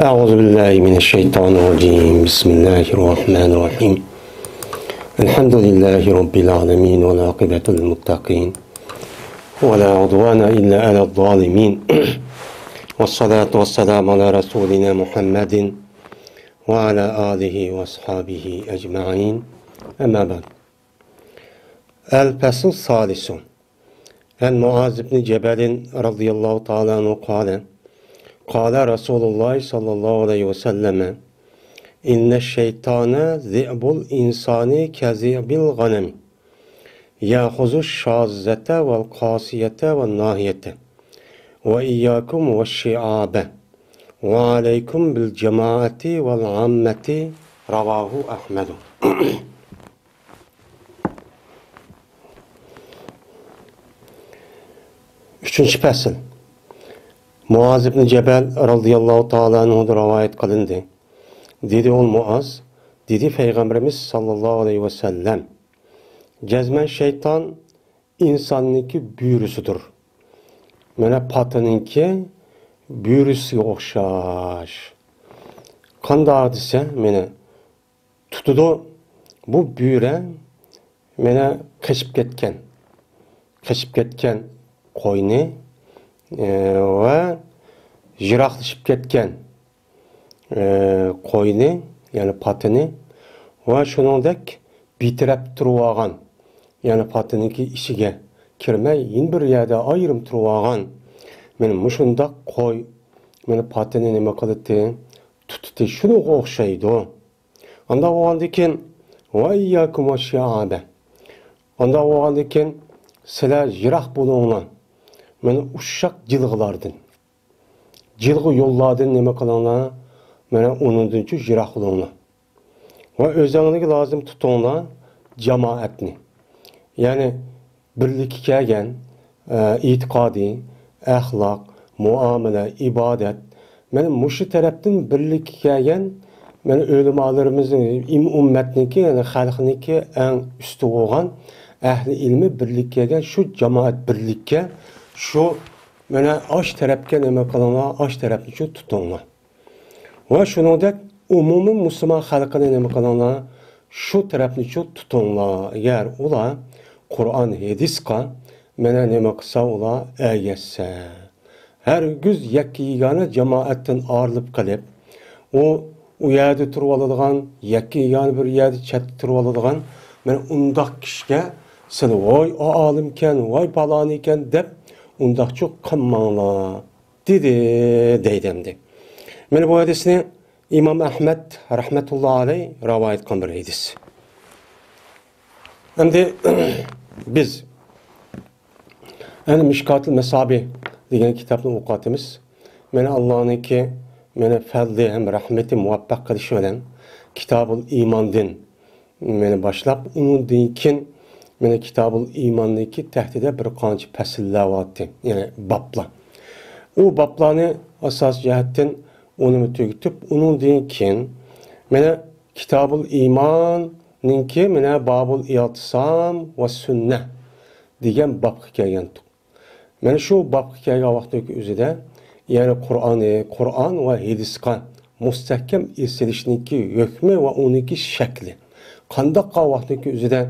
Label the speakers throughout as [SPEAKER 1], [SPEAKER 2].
[SPEAKER 1] أعوذ بالله من الشيطان الرجيم. بسم الله الرحمن الرحيم. الحمد لله رب العالمين والعاقبة للمتقين ولا عدوان إلا على الظالمين. والصلاة والسلام على رسولنا محمد وعلى آله وأصحابه أجمعين. أما بعد. الفصل الثالث. عن معاذ بن جبل رضي الله تعالى عنه قال: قال رسول الله صلى الله عليه وسلم: إن الشيطان ذئب الإنسان كذئب الغنم يأخذ الشاذة والقاسية والناهية وإياكم والشعاب وعليكم بالجماعة والعامة. رواه أحمد. Üçüncü fəsil. Muaz ibn Cəbəl radıyallahu ta'ala anhu'da rivayet qılındı. Dedi ol Muaz, dedi Peygamberimiz sallallahu aleyhi ve sellem: Cəzmən şeytan insannınki büyürüsüdür. Mənə patınınki büyürüsü oxşar. Qanda desə, mənə tutudu bu büyürə mənə qaçıb ketken, qaçıb ketken qo'yni va jiroqlashib ketgan qo'yni, ya'ni patini va shuningdek bitirab turib olgan, ya'ni patiniki ishiga kirmay yana bir yerda ayrim turib olgan mana mushundoq qo'y mana patini nima qildi, tutdi, shunga o'xshaydi. Unda bo'lgandan keyin va iyyakum vash-shi'aba. Unda bo'lgandan keyin sizlar jiroq bo'linglar. Mana uşaq jilg'ilardan, jilg'i yo'llardan nima qilinglar? Mana uningdan jiroq bo'linglar. Va o'zingizga lozim tutinglar jamoatni. Ya'ni birlikka kelgan e'tiqodiy, axloq, muomala, ibodat. Mana mushu tarafdan birlikka kelgan mana ulamolarimizning, ummatniki, ya'ni xalqniki eng usti bo'lgan ahli ilmi birlikka kelgan shu jamoat birlikka shu mana osh tarafga nima qilinglar, osh tarafni shu tutinglar. Va shuningdek umumiy musulmon xalqini nima qilinglar, shu tarafni shu tutinglar. Agar ular Qur'on, hadisga mana nima qilsa, ular ergashsa, hargiz yakka yagona jamoatdan ayrilib qilib, u yerda turib oladigan, yakka yagona bir yerda chetda turib oladigan mana undoq kishiga sen voy olimkan, voy palon ekan deb undaq çox qılmanglar dedi deydi endi. Mana bu hadisni İmam Ahmed rahmetullahi aleyh rivayet qilgan bir hadis. Endi biz endi Mişkatul Mesabi degan kitobni o'qiyotimiz. Mana Allohningki mana fazli ham rahmati muvaffaq qilishi bilan Kitabul İmandan mana boshlab, undan keyin mana Kitabul İmanniki tahtida bir qancha fasllar bor, ya'ni boblar. U boblarni asos jihatdan uni tugatib, undan keyin mana Kitabul İmanninki mana Babul I'tisam va Sunnah degan bobga kelgan. Mana shu bobga kelgan vaqtdagi o'zida, ya'ni Qur'on va hadisga mustahkam esilishniki hukmi va uniki shakli qandoq vaqtdagi o'zida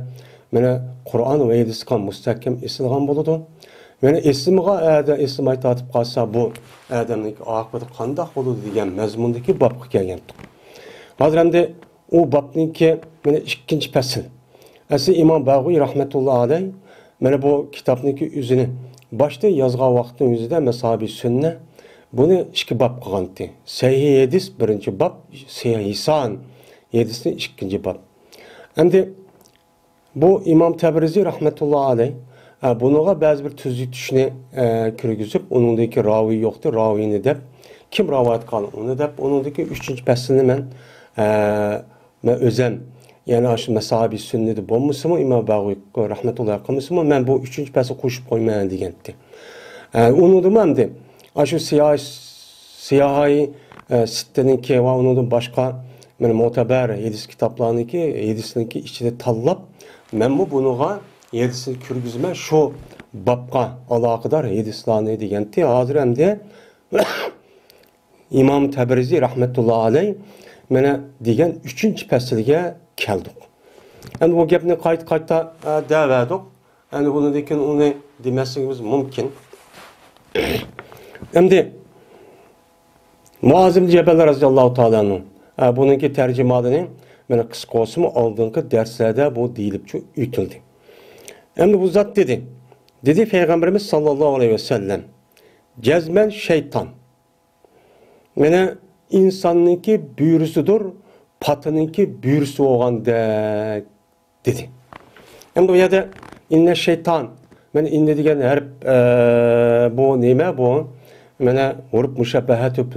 [SPEAKER 1] mana Qur'on va hadisga mustahkam esilgan bo'ladi. Mana esimga adam esimay tortib qolsa, bu odamning oqibati qandoq bo'ladi degan mazmundagi bobga kelgan. Hozir endi u bobningki mana ikkinchi fasl. Asli Imom Bag'uy rahmatullohi alayh mana bu kitobningki o'zini boshda yozgan vaqtning o'zida Masobi Sunna buni ikki bob qilgandi. Sahih hadis birinchi bob, Sahih hadisni ikkinchi bob. Endi bu İmam Təbrizi rahmetullah aleyh bunuğa bəzi bir tüzlük kirgizib, onundaki ravi yoxdur, ravini deb, kim rivayet qilgan onu deb, onundaki üçüncü fəslini mən özəm, yəni aşı Məsabi Sünnədə bo'lmasımı, İmam Bağuy rahmetullah qilmasımı, mən bu üçüncü fəsli qo'shib qo'yman degandi. Unudum endi aşı siyahi sittiniki va undan boshqa mana mo'tabar hadis kitoblarniki, hadisniki ichida tanlab, men bu bunuğa hadisni kirgizma shu bobga aloqador hadislarni degandi. Hozir endi İmam Təbrizi rahmetullahi aleyh mana degan 3-chi faslga keldik. Endi bu gapni qayta-qayta deverdik. Endi bundan keyin uni demasligimiz mumkin. Endi Muaz ibn Cebel radıyallahu ta'ala'nın bununki tercimalini mana qisqa olsun oldingi derslarda bu deyilib o'tildi. Endi bu zat dedi. Dedi Peygamberimiz sallallahu aleyhi ve sellem cezmen şeytan mana insannınki büyürüsüdür, patınınki büyürüsü olğandek dedi. Endi bu yerda inne şeytan mana inne degan harf bu nima bu? Mana huruf müşabbahatü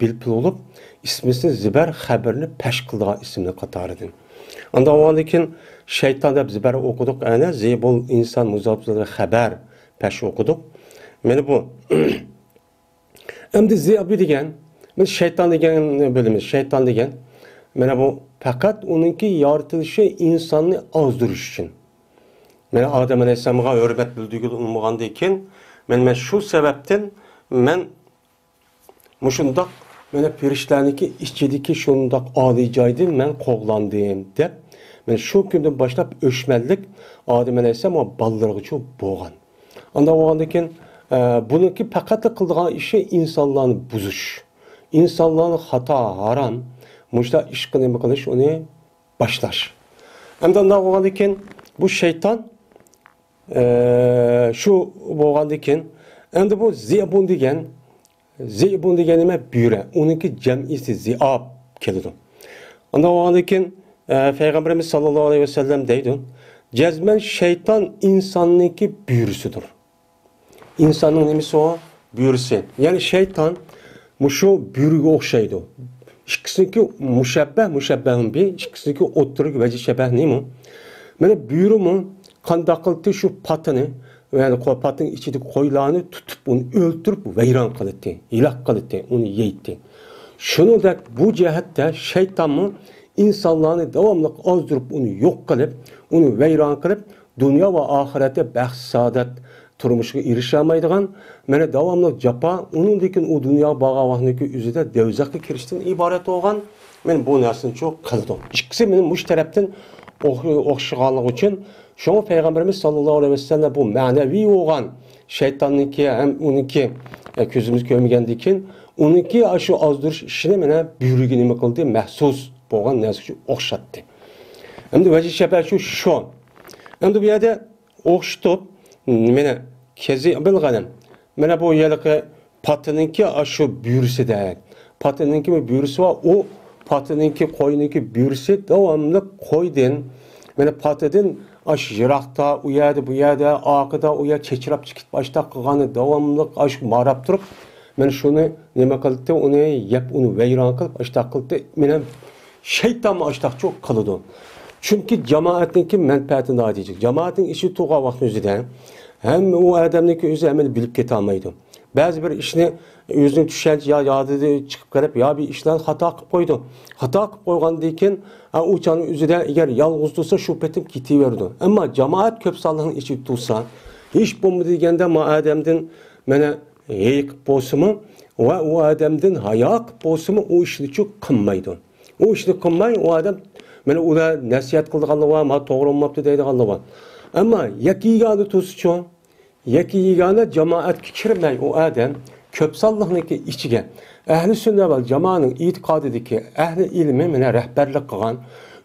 [SPEAKER 1] bil olup ismisini zibar xabarini peş qildigan ismini qatoridan. Anda olgandan şeytan deb zibar o'qidik, ana zibul inson muzofzali xabar peş o'qidik. Mana bu endi zibi degan, biz şeytan degan bilamiz, şeytan degan mana bu faqat uningki yaratilishi insonni ozdirish uchun. Mana Odam alayhissalomga hurmat bildirgil unmagandan keyin men shu sababdan men mushundoq mana farishtalarniki ichidagi shundoq oliy joydan men qo'g'landim deb men shu kundan boshlab o'shmanlik Odam alayhissalom va bolalargacha bo'lgan. Unda bo'lgandan keyin buniki faqat qildigan ishi insonlarni buzish, insonlarni xato, harom mushla ish nima qilish, uni boshlash. Endi undoq bo'lgandan keyin bu shayton shu bo'lgandan keyin endi bu zibun degan, zibun degan nima? Buyra. Uniki jamisi ziab keladi. Unda bo'lgandan keyin Peygamberimiz sallallahu aleyhi ve sellem deydi. Cezmen şeytan insanniki büyürüsüdür. İnsanın nemisi o? Büyürüsü. Yani şeytan muşu büyürüge o'xshaydi. Ikkisiniki muşabbah, muşabbahun bi, ikkisiniki o'ttirik vajhi shabah nima? Mana büyürümü qanday qildi shu patini, yani patning ichidagi qo'ylarni tutib, uni o'ltirib, vayron qildi, hilak qildi, uni yeydi. Shuningdek bu jihatda shaytonmi insonlarni davomli ozdirib, uni yo'q qilib, uni vayron qilib, dunyo va oxiratda baxt, saodat turmushiga erisha olmaydigan, mana davomli jafo, uningdan u dunyo borgan vaqtniki o'zida davzaqqa kirishdan iborat bo'lgan. Men bu narsani cho'q qildim. Ikkisi meni mush tarafdan o'xshaganligi uchun shunga Peygamberimiz sallallohu alayhi vasallam bu ma'naviy bo'lgan shaytonniki ham uniki ko'zimiz ko'rmagandan keyin uniki shu ozdirish ishini mana buyrugi nima qildi? Maxsus bo'lgan narsaga o'xshatdi. Endi vajhi shabah shu. Endi bu yerda o'xshatib mana kezi bilganim. Mana bu yerga patininki shu buyursida. Patininki buyursi va u patininki qo'yninki buyursi davomli qo'ydin. Mana patidan aş yiroqda, u yerda, bu yerda, oqida, u yer chechirab chiqib boshda qilgani davomli aş marab turib, mana shuni nima qildi, uni yeb, uni vayron qilib, ashta qildi. Mana shayton ashtaq cho'q qiladi. Chunki jamoatniki manfaatini deyacak. Jamoatning ishi tug'an vaqtni o'zida ham u odamniki o'zi ham bilib keta olmaydi. Ba'zi bir ishni o'zining tushanchi yo yodida chiqib qolib, yo bir ishlarni xato qilib qo'ydi. Xato qilib qo'ygandan keyin u chani o'zida agar yolg'iz tursa shu petim ketaverdi. Ammo jamoat ko'p sonliqning ichida tursa, hech bo'lmadi deganda ma odamdan mana hey qilib bo'lsinmi va u odamdan hayo qilib bo'lsinmi, u ishni cho'q qilmaydi. U ishni qilmay u odam mana ular nasihat qilganligi va ma to'g'ri bo'lmabdi deydiganligi bor. Ammo yakki yegani tursa-chu, yakki yegani jamoatga kirmay u odam ko'p sonliqniki ichiga ahli sunna va jamoaning e'tiqodidagi ahli ilmi mana rahbarlik qilgan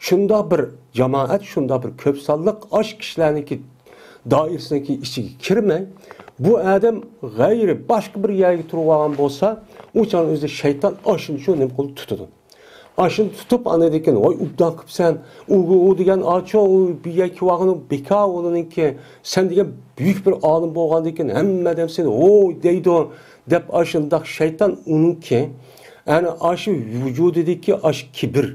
[SPEAKER 1] shundoq bir jamoat, shundoq bir ko'p sonliq osh kishilarniki doirasiniki ichiga kirmay bu odam g'ayri boshqa bir yerga turib olgan bo'lsa, u chani o'zi shayton oshini shu nima qilib tutadi. Oshini tutib ana degan, voy ubdan qilibsan, u degan ocho u bir yerga vaqtini beka o'ninki, sen degan buyuk bir olim bo'lgandan keyin hamma odam seni o deydi deb ashundaq shayton uningki ana ashu vujudidagi ash kibr,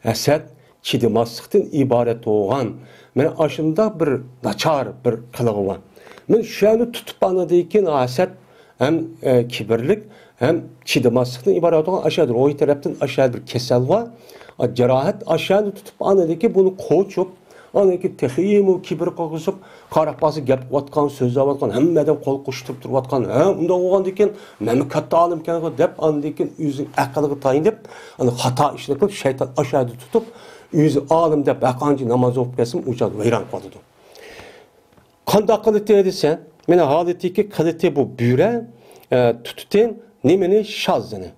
[SPEAKER 1] hasad, chidamaslikdan iborat bo'lgan mana ashundaq bir nachar bir qilig'i bor. Men shuni tutib anadan keyin hasad ham kibrlik ham chidamaslikdan iborat bo'lgan ashad ro'y tarafdan ashad bir kasal bor. Jarohat ashani tutib anadiki buni qo'chib Anaki texiymi kibr qilg'izib, qarab qolsa gap qilayotgan, so'zlayotgan, hammadan qo'l qo'shtirib turayotgan, ha, unda bo'lgandan keyin men katta olim ekan deb, andan keyin o'zining aqliga tayinib, ana xato ishni qilib, shayton ashadi tutib, o'zi olim deb qancha namoz o'qib kelsin, u chaq vayron qiladi. Qanday qildi desa, mana holatiki qildi bu buyra tutdi nimani shazini.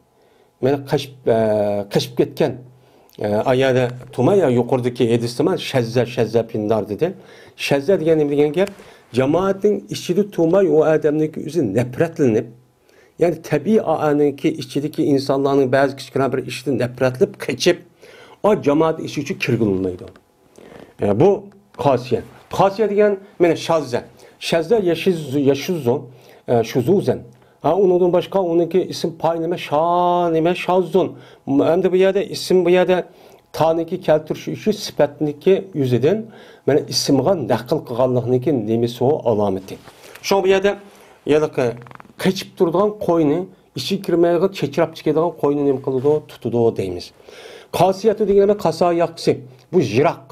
[SPEAKER 1] Mana qochib ketgan ayada tumaya yuqoridagi edisman shazza shazza pindar dedi. Shazza degan nima degan gap? Jamoatning ichida tumay u odamniki o'zi nafratlanib, ya'ni tabiiy aniki ichidagi insonlarning ba'zi kichkina bir ishdan nafratlab qochib, o jamoat ichi uchun kirgilmaydi. Bu xosiyat. Xosiyat degan mana shazza. Shazza yashuzzu shuzuzan. Ha, undan başka onunki isim pay nima sha nima shazzun. Endi bu yerda isim bu yerda taniki keltirish uchun sifatniki yuzidan mana ismga naql qilganlikniki nimasi o alomati. Shu bu yerda ya'ni qochib turadigan qo'yni ichi kirmaydigan chechrab chiqadigan qo'yni nima qiladi tutadi deymiz. Xosiyati degani qaso yoqsi. Bu jiroq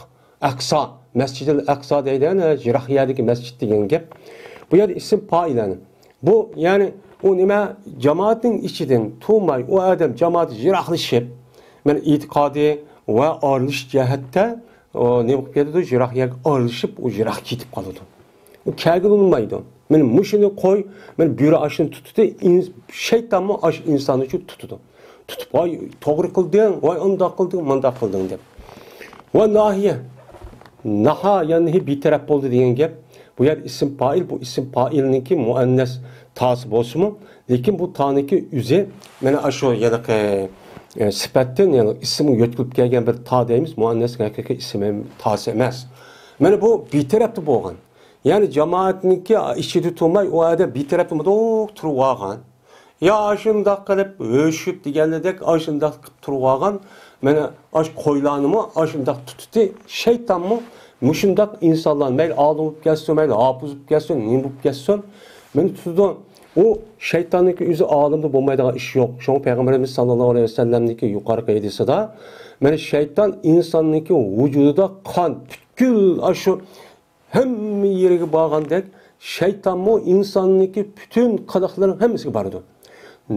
[SPEAKER 1] Aqsa, Masjidil Aqsa deydi, jiroq yerdagi masjid degan gap. Bu yerda ism foilani. Bu ya'ni u nima jamoatning ichidan tug'may u odam jamoat jiroqlashib, mana e'tiqodiy va orilish jihatda nima qilib ketadi, jiroq yerga orilishib, u jiroq ketib qoladi. U kagilmaydi. Mana mushuni qo'y, mana buyra ashini tutdi, shaytonmi ash insonni uchun tutdi. Tutib, voy to'g'ri qilding, voy undoq qilding, mundoq qilding deb. Va nahiya naha ya'ni betaraf bo'ldi degan gap. Bu yer ism fail, bu ism failniki muannas tasi bo'lsinmi, lekin bu taniki yuzi mana shu ya'ni sifatdan ya'ni ismga yo'tkilib kelgan bir ta deymiz, muannas haqiqiy ism tasi emas. Mana bu betarafda bo'lgan. Ya'ni jamoatniki ichida turmay u odam betarafda turib olgan. Ya shundoq qilib o'shib deganidek shundoq qilib turib olgan. Mana ash qo'ylarnimi shundoq tutdi, shaytonmi mushundoq insonlar mayli olim bo'lib ketsin, mayli hofiz bo'lib ketsin, nima bo'lib ketsin, meni tutdi. U shaytonniki o'zi olimda bo'lmaydigan ish yo'q. Shunga payg'ambarimiz sallallohu alayhi vasallamniki yuqorqi hadisida mana shayton insonniki vujudida qon butkul shu hamma yeriga borgandek, shaytonmi insonniki butun qiliqlarining hammasiga boradi.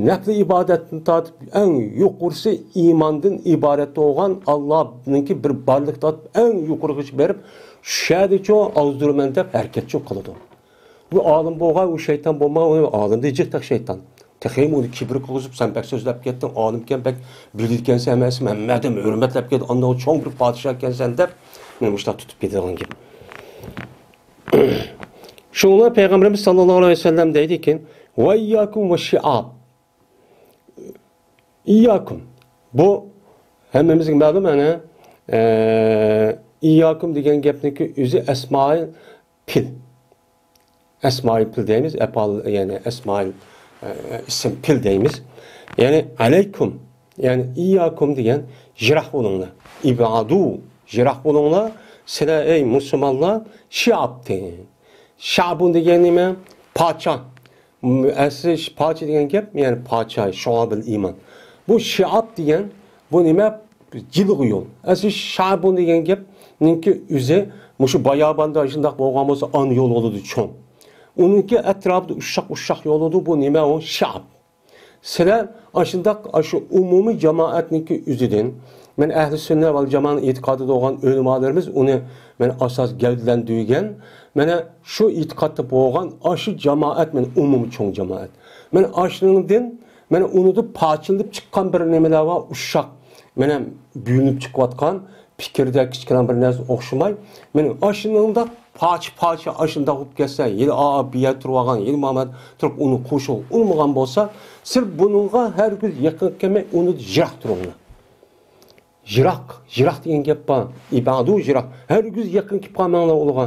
[SPEAKER 1] Nafli ibodatni tortib eng yuqorisi iymondan iborat bo'lgan Allohningki bir borliq tortib eng yuqorigacha berib, tushadichu ozdiraman deb harakatchi qiladi. Bu olim bo'lgan, u shayton bo'lmagan, uni olim deydi, taq shayton. Texim uni kibr qilib, sen bak so'zlab ketding, olim ekan, bak biladigansan emasmi, hammadan hurmatlab ketdi, andan cho'ng bir podshoh ekansan deb meni mushlab tutib ketadigan gap. Shunga payg'ambarimiz sallallohu alayhi vasallam deydiki, va iyyakum va shi'ab. İyyakum. Bu hammamizga ma'lum ana iyyakum degan gapniki o'zi asmoil pil. Asmoil pil deymiz, apal ya'ni asmoil ism pil deymiz. Ya'ni alaykum, ya'ni iyyakum degan jiroq bo'linglar. Ibadu jiroq bo'linglar. Sizlar ey musulmonlar shiab degan. Shabun degan nima? Podsho. Asli podsho degan gap, ya'ni podsho, shobil iymon. Bu shiab degan bu nima? Jilg'i yo'l. Asli shabun degan gapninki o'zi mushu bayobonda shundoq bo'lgan bo'lsa, on yo'l bo'ladi cho'ng. Uningki atrofida ushoq-ushoq yo'l bo'ladi, bu nima u? Shab. Sizlar shundoq shu umumiy jamoatniki o'zidan men ahli sunna val jamoaning e'tiqodida bo'lgan ulamolarimiz uni men asos gavdalantirgan, mana shu e'tiqodda bo'lgan shu jamoat men umumiy cho'ng jamoat. Men shuningdan mana unida parchalanib chiqqan bir nimalar bor, ushoq mana bo'linib chiqayotgan fikrda kichkina bir narsa o'xshamay, mana shuningda parcha-parcha shundoq bo'lib ketsa, yil a bu yer turib olgan, yil Muhammad turib uni qo'shib urmagan bo'lsa, sirf buningga har kun yaqin kelmay uni jiroq turinglar. Jiroq, jiroq degan gap bor. Ibadu jiroq. Har kun yaqin kelib qolmanglar ularga.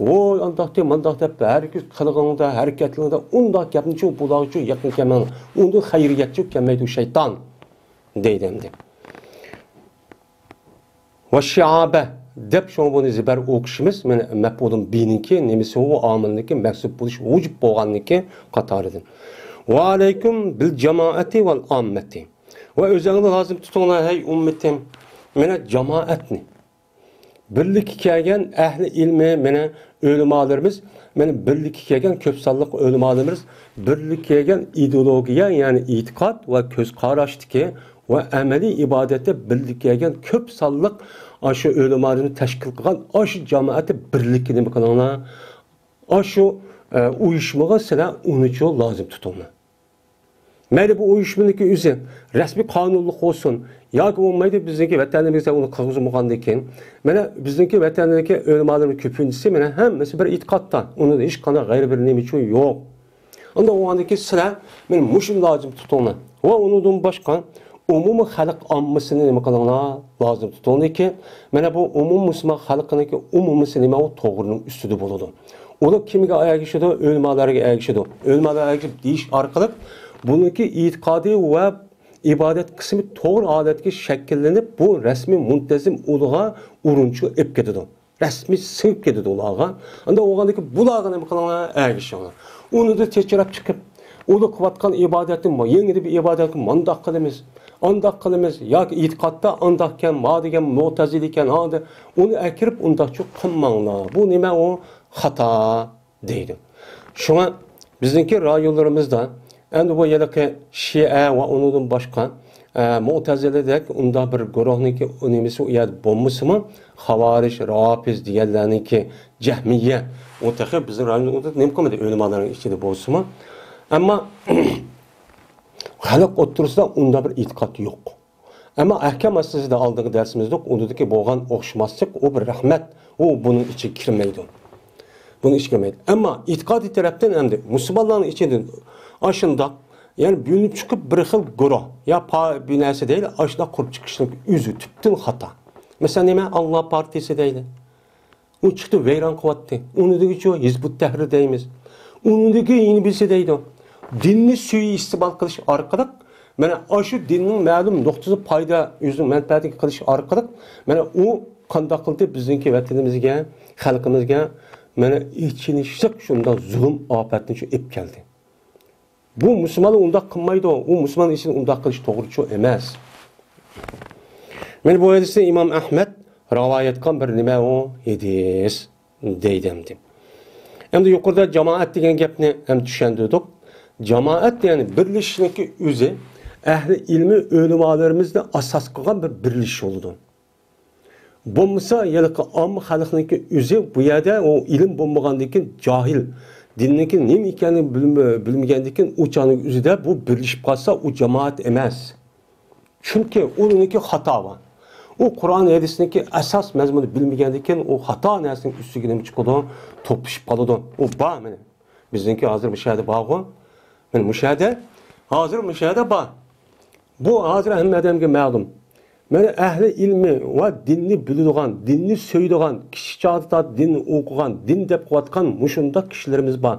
[SPEAKER 1] Voy andoq deb, mundoq deb har kun qilig'ingda, harakatlaringda undoq gapni chu bular uchun yaqin kelmanglar. Unda xayriyatchi kelmaydi u shayton deydi endi. Va shi'aba deb shuni buni zibar o'qishimiz mana maf'ulun bininki nimasi u omilniki maksud bo'lish vujib bo'lganligi qatoridan. Va alaykum bil jamoati val ommati. Va o'zingizni lozim tutinglar hey ummatim. Mana jamoatni. Birlikka kelgan ahli ilmi mana o'limalarimiz, mana birlikka kelgan ko'p sonliq o'limalarimiz, birlikka kelgan ideologiya, ya'ni e'tiqod va ko'z qarashdiki va amaliy ibodatda birlikka kelgan ko'p sonliq shu o'limalarni tashkil qilgan shu jamoatni birlikka nima qilinglar? Shu uyushmaga sizlar uni lozim tutinglar. Mayli bu uyushmaniki o'zi rasmiy qonunli bo'lsin yoki bo'lmaydi, bizniki vatanimizda uni qilg'izmagandan keyin mana bizniki vatandagi o'limalarning ko'pinchisi mana hammasi bir e'tiqodda, uni hech qanday g'ayri bir nima uchun yo'q. Unda o'gandiki sizlar mana mushuni lozim tutinglar va undan boshqa umumiy xalq ommasini nima qilinglar lozim tutinglarki, mana bu umumiy musulmon xalqiniki umumisi nima u to'g'rining ustida bo'ladi. Ular kimga ergashadi? O'limalarga ergashadi. O'limalarga ergashib deyish orqali bununki e'tiqodiy va ibodat qismi to'g'ri holatga shakllanib, bu rasmiy muntazim ularga urinchi ib ketadi. Rasmiy singib ketadi ularga. Unda o'g'andiki bularga nima qilinglar? Ergashinglar. Uni da tekshirib chiqib, uni qilayotgan ibodatni yangi bir ibodatni mandaq qilamiz, andaq qilamiz yoki e'tiqodda andaqkan, ma degan mo'tazil ekan, ha uni akirib undaqchi qilmanglar. Bu nima u xato deydi. Shunga bizniki rayonlarimizda endi bu yilgi Şia va undan boshqa Mu'taziladek unda bir guruhniki nimasi u yerda bo'lmasimi, Xavarij, Rafiz deganlarniki Cehmiye o taxi bizim rayonda nima qilmadi o'limalarning ichida bo'lsinmi? Ammo xalq o'ttirsida unda bir e'tiqod yo'q. Ammo ahkam masalasida oldingi darsimizda undagi bo'lgan o'xshamaslik u bir rahmat, u buning ichiga kirmaydi. Buni ichiga kirmaydi. Ammo e'tiqodiy tarafdan endi musulmonlarning ichida aşındaq, yani bölünüp çıkıp bir xil guruh ya bir narsa deyil, aşındaq qurib chiqishning o'zi tubdan xato. Masalan, nima Alloh partiyasi deydi. U chiqdi, vayron qilyapti. Unidagi Hizbut Tahrir deymiz. Unidagi yeni birisi deydi. Dinni suiiste'mol qilish orqali mana shu dinning ma'lum nuqtasi foyda o'zining manfaatiga qilish orqali mana u qandoq qildi bizningki vatanimizga, xalqimizga mana ichinishliq shunday zulm ofatni shu ib keldi. Bu Müslümanı undaq qilmaydi. U Müslüman için undaq qilish to'g'ri emas. Men bu hadisni İmam Ahmad rivoyat qilgan bir nima u hadis deydi endi. Endi yuqorida jamoat degan gapni ham tushundirdik. Jamoat ya'ni birlashishniki o'zi ahli ilmi o'limalarimizni asos qilgan bir birlashish bo'ldi. Bo'lmasa yilqi omma xalqniki o'zi bu yerda u ilm bo'lmagandan keyin johil, dinniki nima ekanini bilmagandan keyin u chani o'zida bu birlashib qolsa u jamoat emas. Chunki uniki xato bor. U Qur'on hadisniki asos mazmuni bilmagandan keyin u xato narsaning ustiga nima chiqadi, to'pishib qoladi. U bor mana. Bizniki hozir mushahada bor-ku. Mana mushahada, hozir mushahada bor. Bu hozir hamma odamga ma'lum. Mana ahli ilmi va dinni biladigan, dinni so'ydigan, kichik chog'da dinni o'qigan, din deb qilayotgan mushundaq kishilarimiz bor.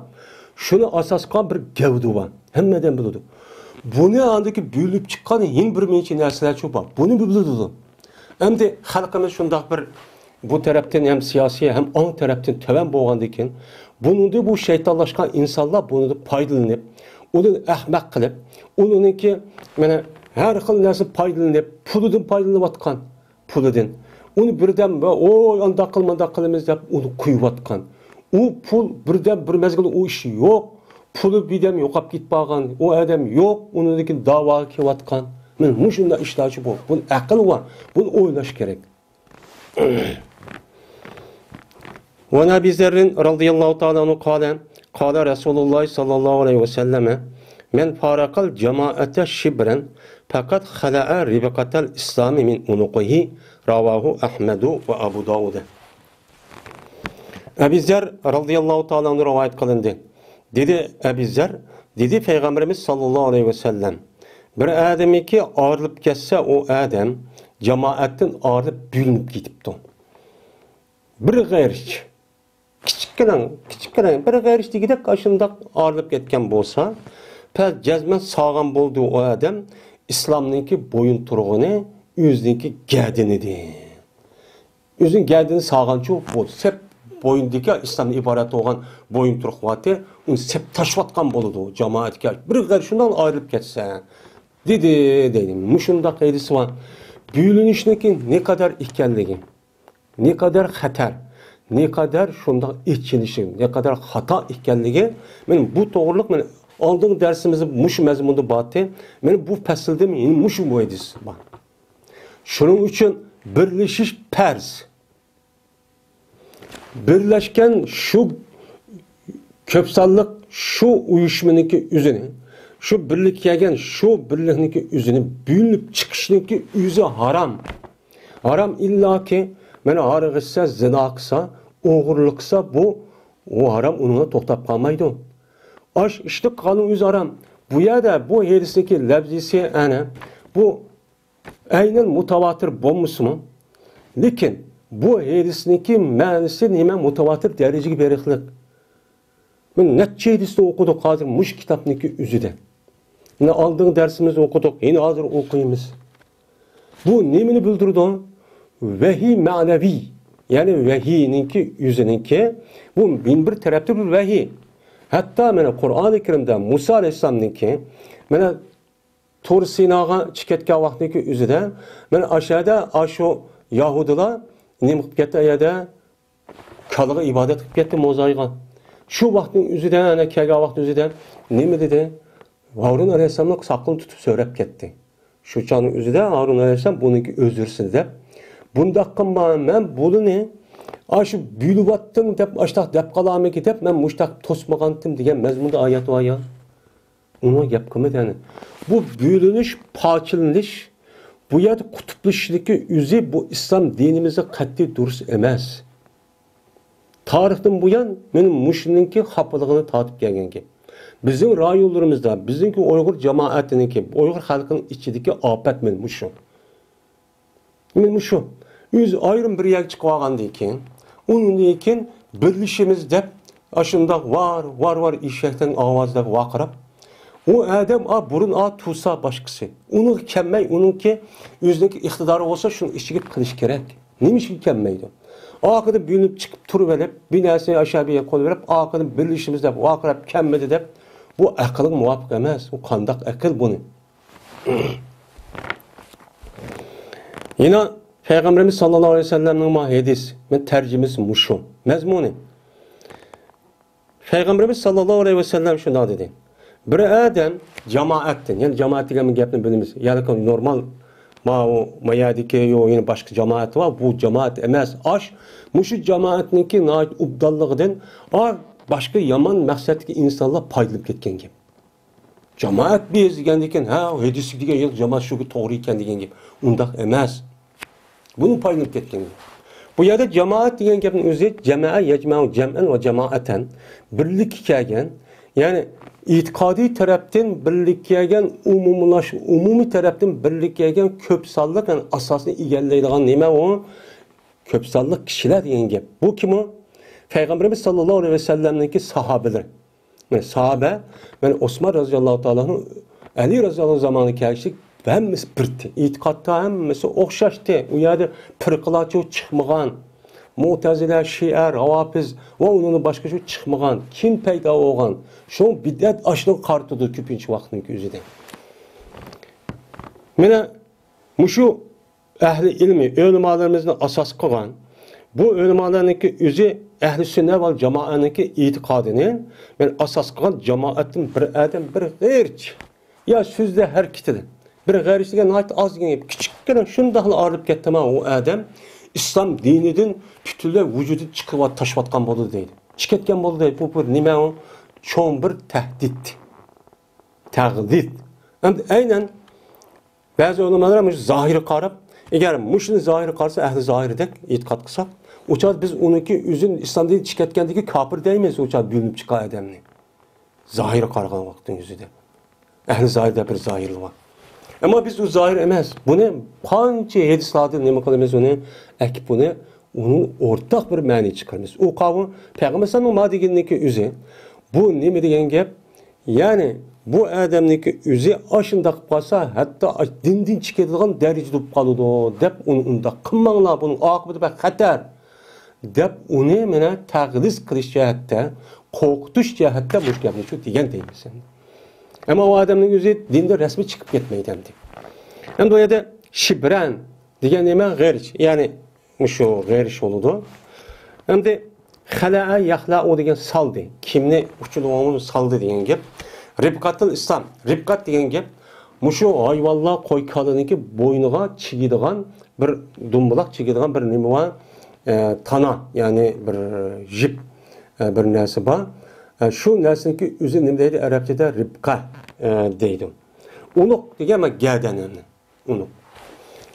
[SPEAKER 1] Shuni asos qilgan bir gavda bor. Hammadan biladi. Buni andiki bo'lib chiqqan eng bir muncha narsalar cho'p bor. Buni biladi. Endi xalqimiz shundaq bir bu tarafdan ham siyosiy ham ong tarafdan tuvan bo'lgandan keyin buningda bu shaytonlashgan insonlar buni foydalanib, uni ahmaq qilib, uniki mana har xil narsa foydalanib, pulidan foydalanayotgan, pulidan. Uni birdan oy andaq qil, mandaq qilamiz deb uni quyayotgan. U pul birdan bir mezgil u ish yo'q. Puli birdan yo'qolib ketib qolgan, u odam yo'q, uniki da'voga kelayotgan. Mana shunday ishlarchi bu. Buni aql bor, buni o'ylash kerak. Va Nabi Zerrin radhiyallohu ta'ala anhu qala, qala Rasululloh sallallohu alayhi va sallam men faraqal jamoata shibran faqat khala'a ribqatal islami min unuqihi ravahu Ahmadu va Abu Davud. Ebu Zer radıyallahu ta'ala anhu rivayet qilindi. Dedi Ebu Zer, dedi Peygamberimiz sallallahu aleyhi ve sellem bir adamiki ayrılıb ketsa o adam cemaatdan ayrılıb bölünüb ketibdi. Bir g'ayrish kichikgina kichikgina bir g'ayrish degidek shundoq ayrılıb ketgan bo'lsa, pal jazman sog'an bo'ldi u odam islomninki bo'yin turg'ini o'ziniki gadinidir. O'zining gadini sog'anchu bo'ldi. Sep bo'yindagi islomdan iborat bo'lgan bo'yin turqvati uni sep tashlayotgan bo'ladi jamoatga. Bir g'ayr shundan ayrilib ketsa dedi deydi. Mushundaq hadisi bor. Bo'linishniki ne qadar ekanligi, Ne kadar xatar, ne kadar şundaq içilişi, ne kadar xato ekanligi, men bu to'g'riliq men oldingi darsimizda mushu mazmunda bordi. Men bu faslda mushu bu hadis bor. Shuning uchun birlashish farz. Birlashgan shu ko'p sonliq shu uyushmaniki o'zini, shu birlik kelgan shu birlikniki o'zini bo'linib chiqishniki o'zi harom. Harom illoki mana harig'isa, zino qilsa, o'g'irlik qilsa, bu o harom uningla to'xtab qolmaydi. Ash ishni qilgan o'zi harom. Bu yerda bu hadisniki lafzisi ana bu aynan mutavatir bo'lmasmi? Lekin bu hadisniki ma'nosi nima mutavatir darajaga beriqlik. Men necha hadisni o'qidik hozir mush kitobniki o'zida. Mana oldingi darsimizda o'qidik, endi hozir o'qiymiz. Bu nimani bildirdi? Vahiy ma'naviy, ya'ni vahiyninki o'ziniki bu bin bir tarafda bir vahiy. Hatto mana Qur'oni Karimda Musa alayhissalomniki mana Tur Sinoga chiqayotgan vaqtniki o'zida mana aşağıda shu yahudilar nima qilib ketdi? Ayada kaliga ibodat qilib ketdi mo'zayga. Shu vaqtning o'zida ana kelgan vaqt o'zida nima dedi? Harun alayhissalomni soqolini tutib so'rab ketdi. Shu chonning o'zida Harun alayhissalom buniki o'zirsin deb, bundaq qilma, men buni shu bo'lyaptim deb ashtaq deb qolamiki deb men mushtaq to'smagandim degan mazmunda oyat bor ya. Uni gap qilmadi yani. Bu bölünüş, parçalanış, bu yerda kutuplaşışlıkı o'zi bu İslam dinimizde qat'iy durust emas. Tarixdan buyon men mushuningki xafaligini tortib kelganki. Bizim rayonlarımızda, bizimki Uyghur cemaatининки, Uyghur xalqining ichidagi ofat men mushu. Men mushu. O'zi ayrim bir yerga chiqib olgandan keyin, undan keyin birlashimiz deb ashundaq var, var, var eshakdan ovozlab vaqirab, o adam a burun a tusa boshqasi. Uni kelmay, uningki o'ziniki iqtidori bo'lsa, shuni ichiga qilish kerak. Nima ishga kelmaydi? Oxiri bo'linib chiqib turib olib, bir narsani ashabiga qo'l berib, oxiri birlashimiz deb vaqirab kelmadi deb, bu aqlga muvofiq emas. U qandaq aql buni? Yine Peygamberimiz sallallahu aleyhi ve sellem'nin ma hadis, men tercümesi muşu, mezmuni. Peygamberimiz sallallahu aleyhi ve sellem şuna dedi. Bir adam cemaattin, yani cemaat degan gapni bilamiz. Yani normal ma o mayadiki yo yine başka cemaat var, bu cemaat emas. Aş muşu cemaatninki nait ubdalligidan a başka yomon maqsadga insonlar foydalanib ketgan gap. Cemaat biz degan ekan, ha hadis degan yo'q, jamoat shuga to'g'ri ekan degan gap. Undaq emas. Bunu foydalanib ketgan gap. Bu yerda jamoat degan gapning o'zi jamoa yajma'u jam'an va jamoatan birlik kelgan, ya'ni e'tiqodiy tarafdan birlik kelgan, umumlash, umumiy tarafdan birlik kelgan ko'p sonliq, ya'ni asosni egallaydigan nima u? Ko'p sonliq kishilar degan gap. Bu kim u? Peygamberimiz sallallahu aleyhi ve sellem'ninki sahabeler. Yani sahabe, yani Osman radıyallahu ta'ala'nın, Ali radıyallahu anh zamanı keliştik, hammasi birdi. E'tiqodda hammasi o'xshashdi. U yerda firqalar chiqmagan. Mu'tazila, Şia, Ravafiz va undan boshqa shu chiqmagan. Kim paydo bo'lgan? Shu bid'at ashni qartidi ko'pincha vaqtning o'zida. Mana mushu ahli ilmi, ulamolarimizni asos qilgan bu ulamolarningki o'zi ahli sunna va jamoaningki e'tiqodini men asos qilgan jamoatdan bir odam bir g'irch ya so'zda harakatida bir g'arich degan nihoyat ozgina kichikgina shundoqla orilib ketdimi u odam İslam dinidan butunlay vujudi chiqib tashlayotgan bo'ldi deydi. Chiqayotgan bo'ldi deydi. Bu bir nima u? Cho'ng bir tahdid. Tag'did. Endi aynan ba'zi ulamolar mush zohiri qarab, agar mushuni zohiri qarasa ahli zohiridek e'tiqod qilsak, o'char biz uniki o'zini islom dinidan chiqayotgandagi kofir deymiz, o'char bo'linib chiqqan odamni. Zohiri qaragan vaqtning o'zida. Ahli zohirda bir zohirlik bor. Ama biz o zahir emas. Buni qancha hadislarda nima qilamiz uni akib buni onun ortaq bir ma'ni chiqaramiz. U qavm Payg'ambar sallallohu alayhi vasallam o'zi bu nima degan gap? Ya'ni bu odamniki o'zi ashundaq qilib qolsa, hatto dindan chiqadigan darajada bo'lib qoladi deb uni undaq qilmanglar, buning oqibati bak xatar deb uni mana taqlis qilish jihatda, qo'rqitish jihatda bu gapni shu degan deymiz. Ama o adamın o'zi dinda rasmiy chiqib ketmaydi endi. Endi bu yerda shibran degan nima g'irch, ya'ni şu g'erish bo'ladi. Endi xala'a yaxla'u degan saldi. Kimni uchiluvini saldi degan gap. Ribqatul islom, ribqat degan gap mushu hayvonlar qo'y kalaniki bo'yniga chigiydigan bir dumbuloq chigiydigan bir nima bor, tana, ya'ni bir jip bir narsa bor. Shu narsaniki o'zi nima deydi arabchada? Ribqa deydi. Unuq degan gardanini. Unuq.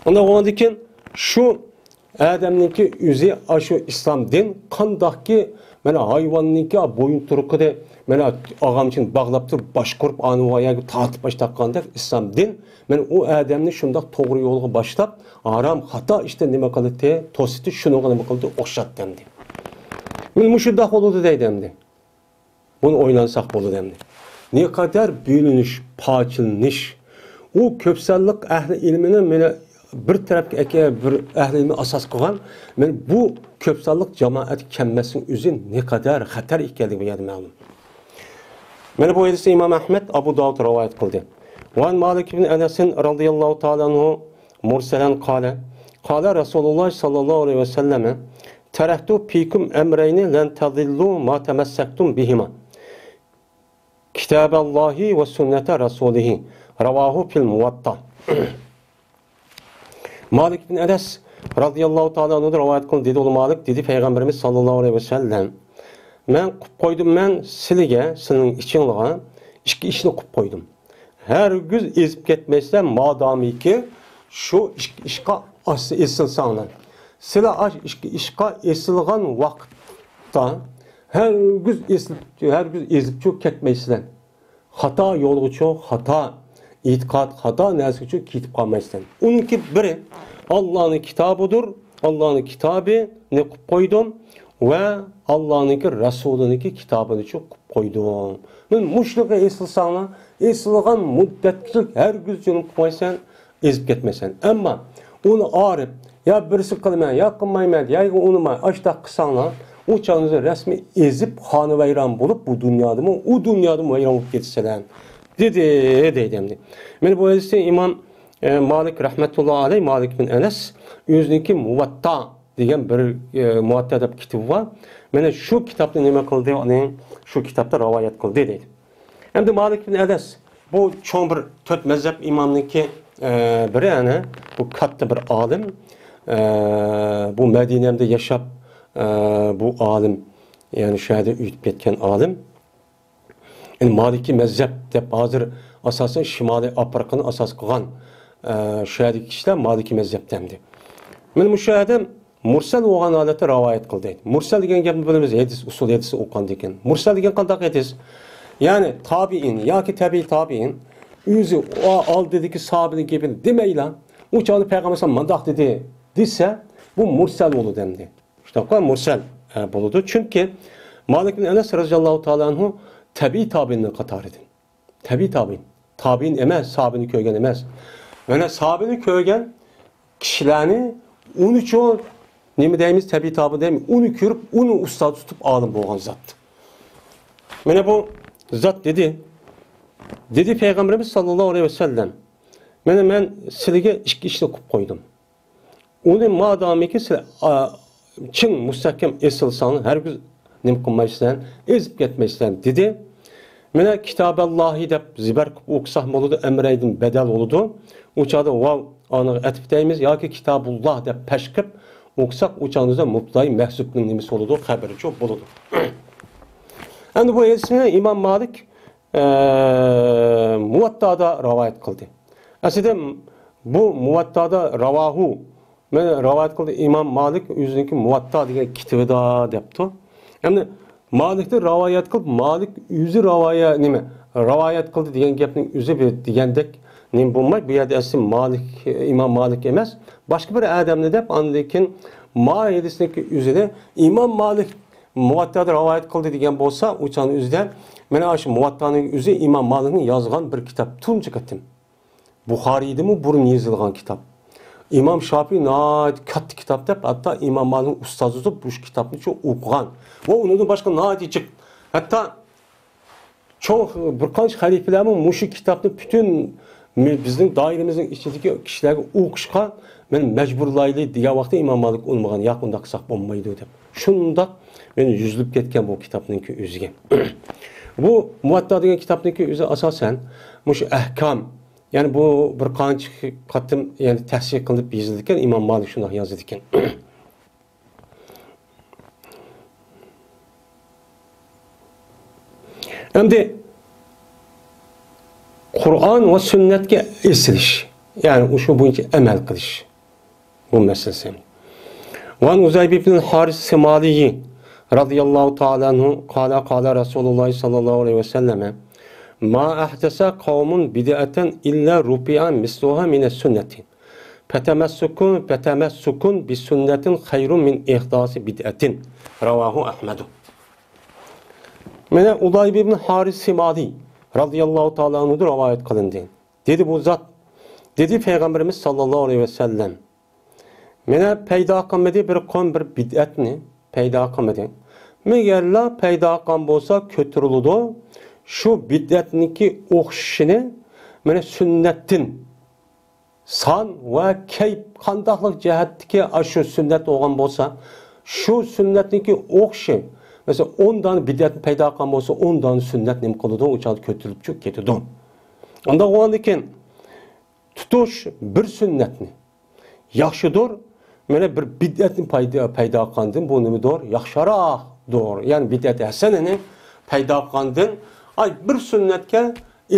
[SPEAKER 1] Unda bo'lgandan keyin shu odamniki o'zi shu islom din qandoqki mana hayvonniki bo'yin turqida mana og'amchini bog'lab turib boshqurib anu tortib taqqandek islom din mana u odamni shundoq to'g'ri yo'lga boshlab harom xato ishda nima qildi to'sdi shunga nima qildi o'xshatdi endi. Mana shundoq bo'ldi deydi endi. Buni o'ylansak bo'ladi endi. Ne qadar bo'linish, parchalanish, u ko'psonliq ahli ilmini mana bir tarafga aka bir ahli ilmi asos qilgan, mana bu ko'psonliq jamoat kelmasining o'zi ne qadar xatar ekanligi bu yerda ma'lum. Mana bu hadisni Imom Ahmad, Abu Davud rivoyat qildi. Va Malik ibn Anas radhiyallohu ta'ala anhu mursalan qala qala Rasululloh sallallohu alayhi vasallam taraktu fikum amrayni lan tadillu ma tamassaktum bihima kitaballahi va sunnata rasulihi ravahu fil muvatta. Malik bin Enes radıyallahu ta'ala anhu rivayet qildi, dedi oğlu Malik dedi Peygamberimiz sallallahu aleyhi ve sellem men qilib qo'ydim men sizga sizning ichingizga ikki ishni qilib qo'ydim. Hergüz ezib ketmaysizlar madamiki shu ikki ishga esilsanglar. Sizlar ikki ishga esilgan vaqtda hergüz ezib ketmaysizlar. Xato yo'lga xato itiqod, xato narsaga ketib qolmaysizlar. Uniki biri Allohning kitobidir. Allohning kitobi ne qilib qo'ydim va Allohningki Rasuliniki kitobini qilib qo'ydim. Men mushluqqa esilsanglar, esilgan muddatlik hergiz jonim qilmaysan, ezib ketmaysan. Ammo uni orib, ya birisi qilman, ya qilmayman, ya uni ashtaq qilsanglar, u chog'ingizni rasmiy ezib xonavayron bo'lib bu dunyodami, u dunyodami vayron bo'lib ketsalar dedi deydi endi. Mana bu hadisni Imom Malik rahmatullohi alayhi Malik bin Anas o'ziniki Muvatta degan bir Muvatta deb kitobi bor. Mana shu kitobni nima qildi? Uning shu kitobda rivoyat qildi deydi. Endi Malik bin Anas bu cho'ng bir to'rt mazhab imomniki biri, ana bu katta bir olim. Bu Madinada yashab bu olim, ya'ni shu yerda o'tib ketgan olim. Yani Maliki mezhep deb hozir asosan Shimoliy Afrikani asos qilgan shu yerdagi kishilar Maliki mezhebdandi. Mana shu yerda mursal bo'lgan holatda rivoyat qildi. Mursal degan gapni bilamiz, hadis usul hadisi o'qigan ekan. Mursal degan qanday hadis? Ya'ni tabiin yoki tabiiy tabiin o'zi oldidagi sahobaning gapini demaylar, u chog'da payg'ambar mundoq dedi desa, bu mursal bo'ladi endi. Shunaqa mursal bo'ladi. Chunki Malik ibn Anas radhiyallohu ta'ala anhu tabiiy tabiinning qatoridan. Tabiiy tabiin. Tabiin emas, sahabini ko'rgan emas. Mana sahabini ko'rgan kishilarni uni uchun nima deymiz, tabiiy tabiin deymiz, uni ko'rib, uni ustoz tutib olim bo'lgan zot. Mana bu zot dedi. Dedi Peygamberimiz sallallohu alayhi vasallam mana men sizlarga ikki ishni qilib qo'ydim. Uni madamiki sizlar chin mustahkam esilsangiz, hargiz nima qilmaysizlar, ezib ketmaysizlar dedi. Mana kitaballahi deb zibar qilib o'qisak bo'ladi, amraydin badal bo'ladi. U chog'da vav aniq atib deymiz yoki kitabulloh deb pash qilib o'qisak, u chog'da mubtay mahzubning nimasi bo'ladi, xabari cho'p bo'ladi. Endi bu hadisni Imom Malik Muvattada rivoyat qildi. Aslida bu Muvattada ravahu mana rivoyat qildi Imom Malik o'ziniki Muvatta degan kitobida debdi. Endi Malikni rivoyat qilib, Malik o'zi rivoyat nima? Rivoyat qildi degan gapning o'zi bir degandek nima bo'lmaydi. Bu yerda asli Malik, Imom Malik emas, boshqa bir odamni deb, andan keyin Ma hadisniki o'zida Imom Malik Muvattada rivoyat qildi degan bo'lsa, u chani o'zida mana shu Muvattaning o'zi Imom Malikning yozgan bir kitob, tunji qatim. Buxoriydimi burun yozilgan kitob. İmam Şafii nəhayət katta kitob deb, hatto İmam Malikning ustozi deb bu kitobni çox o'qigan. Va undan boshqa nəhayət chiq. Hatto çox bir qancha xalifalarmi mushu kitobni butun Bizning doiramizning ichidagi kishilarga o'qishga men majburlayli degan vaqtda Imom Malik unmagan, yo'q undaq qilsak bo'lmaydi deb. Shundoq men yuzilib ketgan bu kitobningki o'ziga. Bu Muvatta degan kitobningki o'zi asosan mushu ahkam, ya'ni bu bir qancha qatim, ya'ni tahsil qilinib yozildi ekan, Imom Malik shundoq yozdi ekan. Endi Qur'on va sunnatga esilish, ya'ni o'sha bo'yicha amal qilish bu masalasi. Van Uzayb ibn Haris Simaliy radhiyallohu ta'ala anhu qala qala Rasululloh sallallohu alayhi vasallam ma ahdasa qavmun bid'atan illa rufi'a misluha min as-sunnati fatamassukun fatamassukun bis sunnatin khayrun min ihdasi bid'atin ravahu Ahmad. Mana Uzayb ibn Haris Simaliy radhiyallohu ta'ala anhu rivayet qilindi. Dedi bu zat, dedi Peygamberimiz sallallahu aleyhi ve sellem mena paydo qilmadi bir qon bir bid'atni paydo qilmadi. Megarla paydo qilgan bo'lsa ko'tariladi. Shu bid'atniki o'xshishini mana sunnatdan son va kayf qandaqlik jihatdagi shu sunnat bo'lgan bo'lsa, shu sunnatniki o'xshi, masalan 10 dona bid'at paydo qilgan bo'lsa, 10 dona sunnat nima qiladi, o'sha ko'tarilib chiqib ketadi. Unda bo'lgandan keyin tutish bir sunnatni yaxshidir, mana bir bid'atni paydo qilgandan bu nimadir yaxshiroqdir. Ya'ni bid'at hasanini paydo qilgandan ay bir sunnatga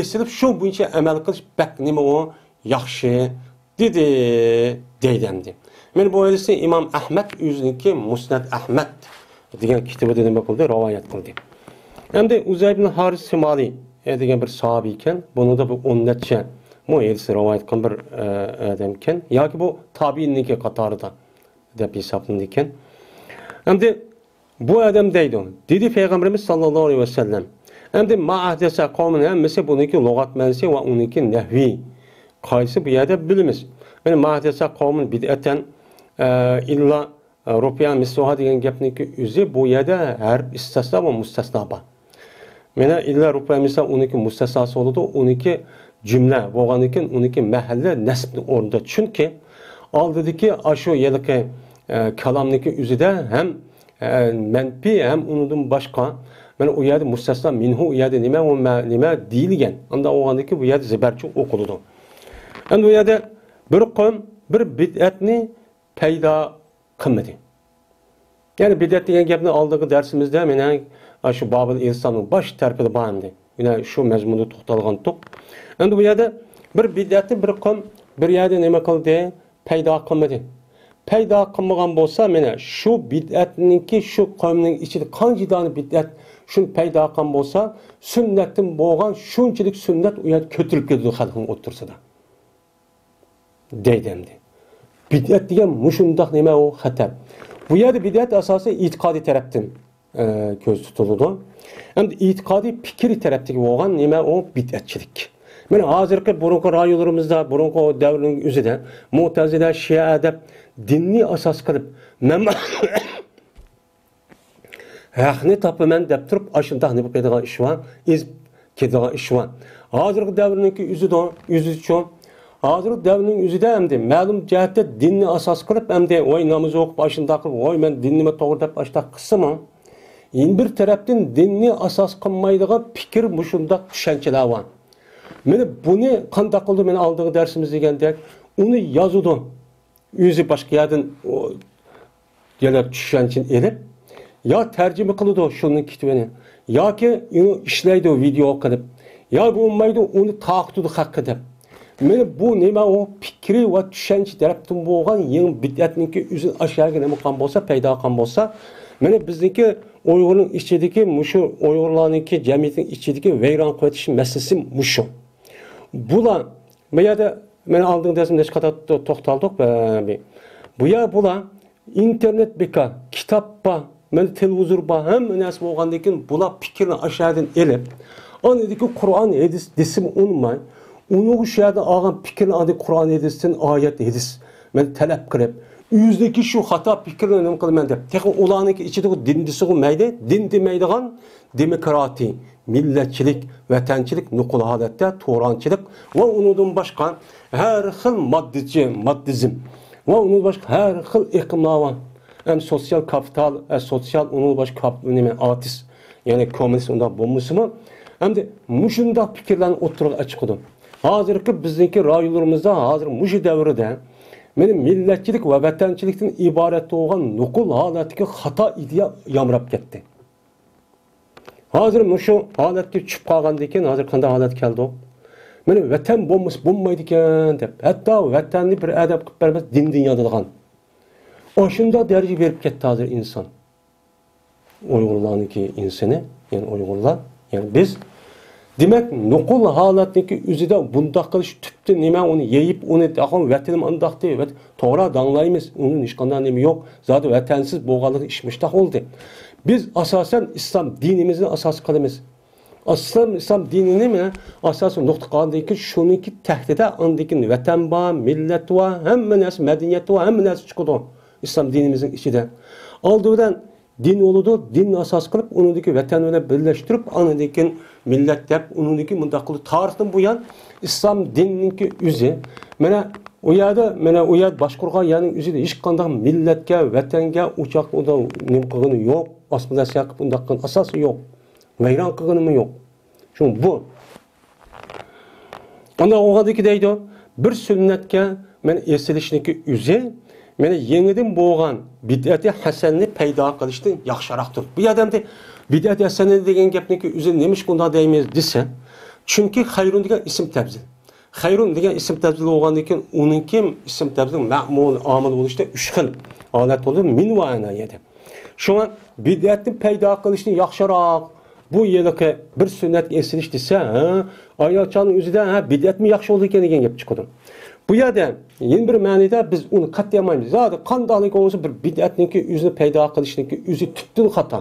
[SPEAKER 1] esilib shu bo'yicha amal qilish bak nima u yaxshi dedi deydi endi. Men bu hadisni Imom Ahmad o'ziniki Musnad Ahmad degan kitobida nima qildi, rivoyat qildi. Endi Uzayb ibn Haris Simaliy degan bir sahobiy ekan, buni da bu 10 necha bu hadisni rivoyat qilgan bir odam ekan yoki bu tabiinniki qatorida deb hisoblanadi ekan. Endi bu odam deydi, dedi Peygamberimiz sallallohu alayhi vasallam endi ma ahdasa qavmin hammasi buniki lug'at ma'nosi va uniki nahviy qaysi bu yerda bilamiz. Mana ma ahdasa qavmin bid'atan illa rufi'a misluha degan gapniki o'zi bu yerda harf istisno va mustasno bor. Mana illa rufi'a misluha uniki mustasnosi bo'ladi, uniki jumla bo'lgandan keyin uniki mahalla nasbni o'rnida. Chunki oldidagi shu yilqi kalomniki o'zida ham manfiy ham undan boshqa mana u yerda mustasno minhu u yerda nima u nima deyilgan. Unda bo'lgandan keyin bu yerda zibarchi o'qiladi. Endi bu yerda bir qavm bir bid'atni paydo qilmadi. Ya'ni bid'at degan gapni oldingi darsimizda mana shu Bobil insonning bosh tarafida bor endi. Mana shu mazmunda to'xtalgan to'q. Endi bu yerda bir bid'atni bir qavm bir yerda nima qildi? Paydo qilmadi. Paydo qilmagan bo'lsa, mana shu bid'atninki shu qavmning ichida qancha dona bid'at shuni paydo qilgan bo'lsa, sunnatdan bo'lgan shunchalik sunnat u yerda ko'tarilib ketadi xalqning o'rtasida. Deydi endi. Bid'at degan mushundoq nima u xatar. Bu yerda bid'at asosiy e'tiqodiy tarafdan ko'z tutiladi. Endi e'tiqodiy fikr tarafdagi bo'lgan nima u bid'atchilik. Mana hozirgi burungi rayonlarimizda, burungi davrning o'zida Mu'tazila, Shia deb dinni asos qilib, men haqni topaman deb turib, shundoq nima qiladigan ish bor, ezib ketadigan ish bor. Hozirgi davrningki o'zida, o'zi uchun hozirgi davrning o'zida endi ma'lum jihatda dinni asos qilib, endi voy namoz o'qib, shundoq qilib, voy men dinni to'g'ri deb shundoq qilsam, endi bir tarafdan dinni asos qilmaydigan fikr mushundoq tushunchalar bor. Meni buni qanday qildi, meni oldingi darsimiz degandek, uni yozudi. O'zi boshqa yerdan yana tushunchani elib, yo tarjima qiladi shuni kitobini, yoki uni ishlaydi video qilib, yo bo'lmaydi uni taqtidi haqqi deb. Meni bu nima u fikri va tushuncha tarafdan bo'lgan yangi bid'atniki o'zi aşağıga nima qilgan bo'lsa, paydo qilgan bo'lsa, mana bizniki Uyg'urning ichidagi mushu Uyg'urlarniki jamiyatning ichidagi vayron qo'yitish masalasi mushu. Bular bu yerda men oldingi darsimda necha qator to'xtaldik. Bu yer bular internet bekor, kitob bor, mana televizor bor, hamma narsa bo'lgandan keyin bular fikrni aşağıdan elib, anidagi Qur'on hadis desim unmay, uni shu yerda olgan fikrni andi Qur'on hadisdan oyat hadis men talab qilib, o'zidagi shu xato fikrni nima qilaman deb, tex ularniki ichidagi din desa mayli, din demaydigan demokratiya, millatchilik, vatanchilik nuqul holatda turonchilik va undan boshqa har xil moddichi, maddizm va undan boshqa har xil iqimlar bor. Ham sotsial kapital, sotsial undan boshqa nima artist, ya'ni kommunist undaq bo'lmasimi? Hamda mushundaq fikrlarni o'tirg'a chiqdi. Hozirgi bizniki rayonlarimizda hozir mushu davrida meni millatchilik va vatanchilikdan iborat bo'lgan nuqul holatdagi xato ideya yamrab ketdi. Hozir mushu holatga tushib qolgandan keyin hozir qanday holat keldi? Meni vatan bo'lmasa bo'lmaydi ekan deb, hatto vatanni bir adab qilib bermas dindan yodilgan. O'shunda daraja berib ketdi hozir inson. Uyg'urlarniki insoni, ya'ni Uyg'urlar, ya'ni biz demak nuqul holatniki o'zida bundoq qilish tubda nima uni yeyib uni axon vatanim andaqdi va to'g'ri danglaymiz, uni hech qanday nima yo'q, zoti vatansiz bo'lganligi ish mushtaq bo'ldi. Biz asosan islom dinimizni asos qilamiz. Islom dinini mana asosan nuqta qilgandiki shuniki tahtida andiki vatan bor, millat bor, hamma narsa madaniyat bor, hamma narsa chiqadi islom dinimizning ichida. Oldi bilan din oladi, dinni asos qilib, unidagi vatan bilan birlashtirib, anidagi millat deb, unidagi mundaq qilib tarixdan buyon islom dininiki o'zi mana u yerda, mana u yer boshqurgan yerning o'zida hech qanday millatga, vatanga uchoq unda nima qilgani yo'q, assimilyatsiya qilib undaq qilgan asosi yo'q, vayron qilganimi yo'q. Shu bu. Unda o'g'adiki deydi, bir sunnatga men esilishniki o'zi meni yangidan bo'lgan bid'ati hasanni paydo qilishdan yaxshiroqdir. Bu yerda bid'at hasani degan gapniki o'zi nima ish bunday deymiz desa, chunki xayrun degan ism tabzil. Xayrun degan ism tabzil bo'lgandan keyin uningki ism tabzil ma'mul omil bo'lishda 3 xil holat bo'ladi, min va ana edi. Shunga bid'atni paydo qilishni yaxshiroq bu yilqi bir sunnatga esilish desa, ayolchaning o'zida ha bid'atmi yaxshi bo'ldi ekan degan gap chiqadi. Bu yerda yana bir ma'noda biz uni qat'iy olmaymiz. Zoti qandaylik bo'lsa bir bid'atniki o'zini paydo qilishniki o'zi tubdan xato.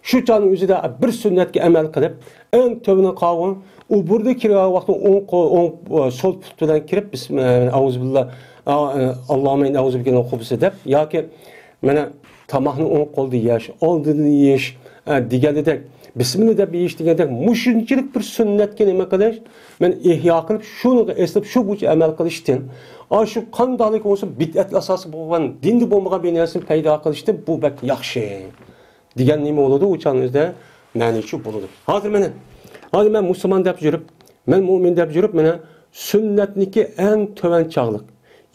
[SPEAKER 1] Shu chonning o'zida bir sunnatga amal qilib, eng tövini qovun, u burda kirgan vaqtda o'ng qo'l, o'ng so'l put bilan kirib, bismillah, Allohumma inni a'uzu bika minal xubusi deb yoki mana tomoqni o'ng qo'lda yeyish, oldini yeyish deganidek, bismillah deb yeyish degandek mushunchalik bir sunnatga nima qilish, men ihyo qilib, shuni eslab, shu bo'yicha amal qilishdan, shu qandaylik bo'lsa bid'at asosi bo'lgan, dinda bo'lmagan bir narsani paydo qilishdan bu bak yaxshi degan nima bo'ladi, u chonning o'zida ma'ni shu bo'ladi. Hozir mana, hozir men musulmon deb yurib, men mo'min deb yurib, mana sunnatniki eng tuvan chog'liq.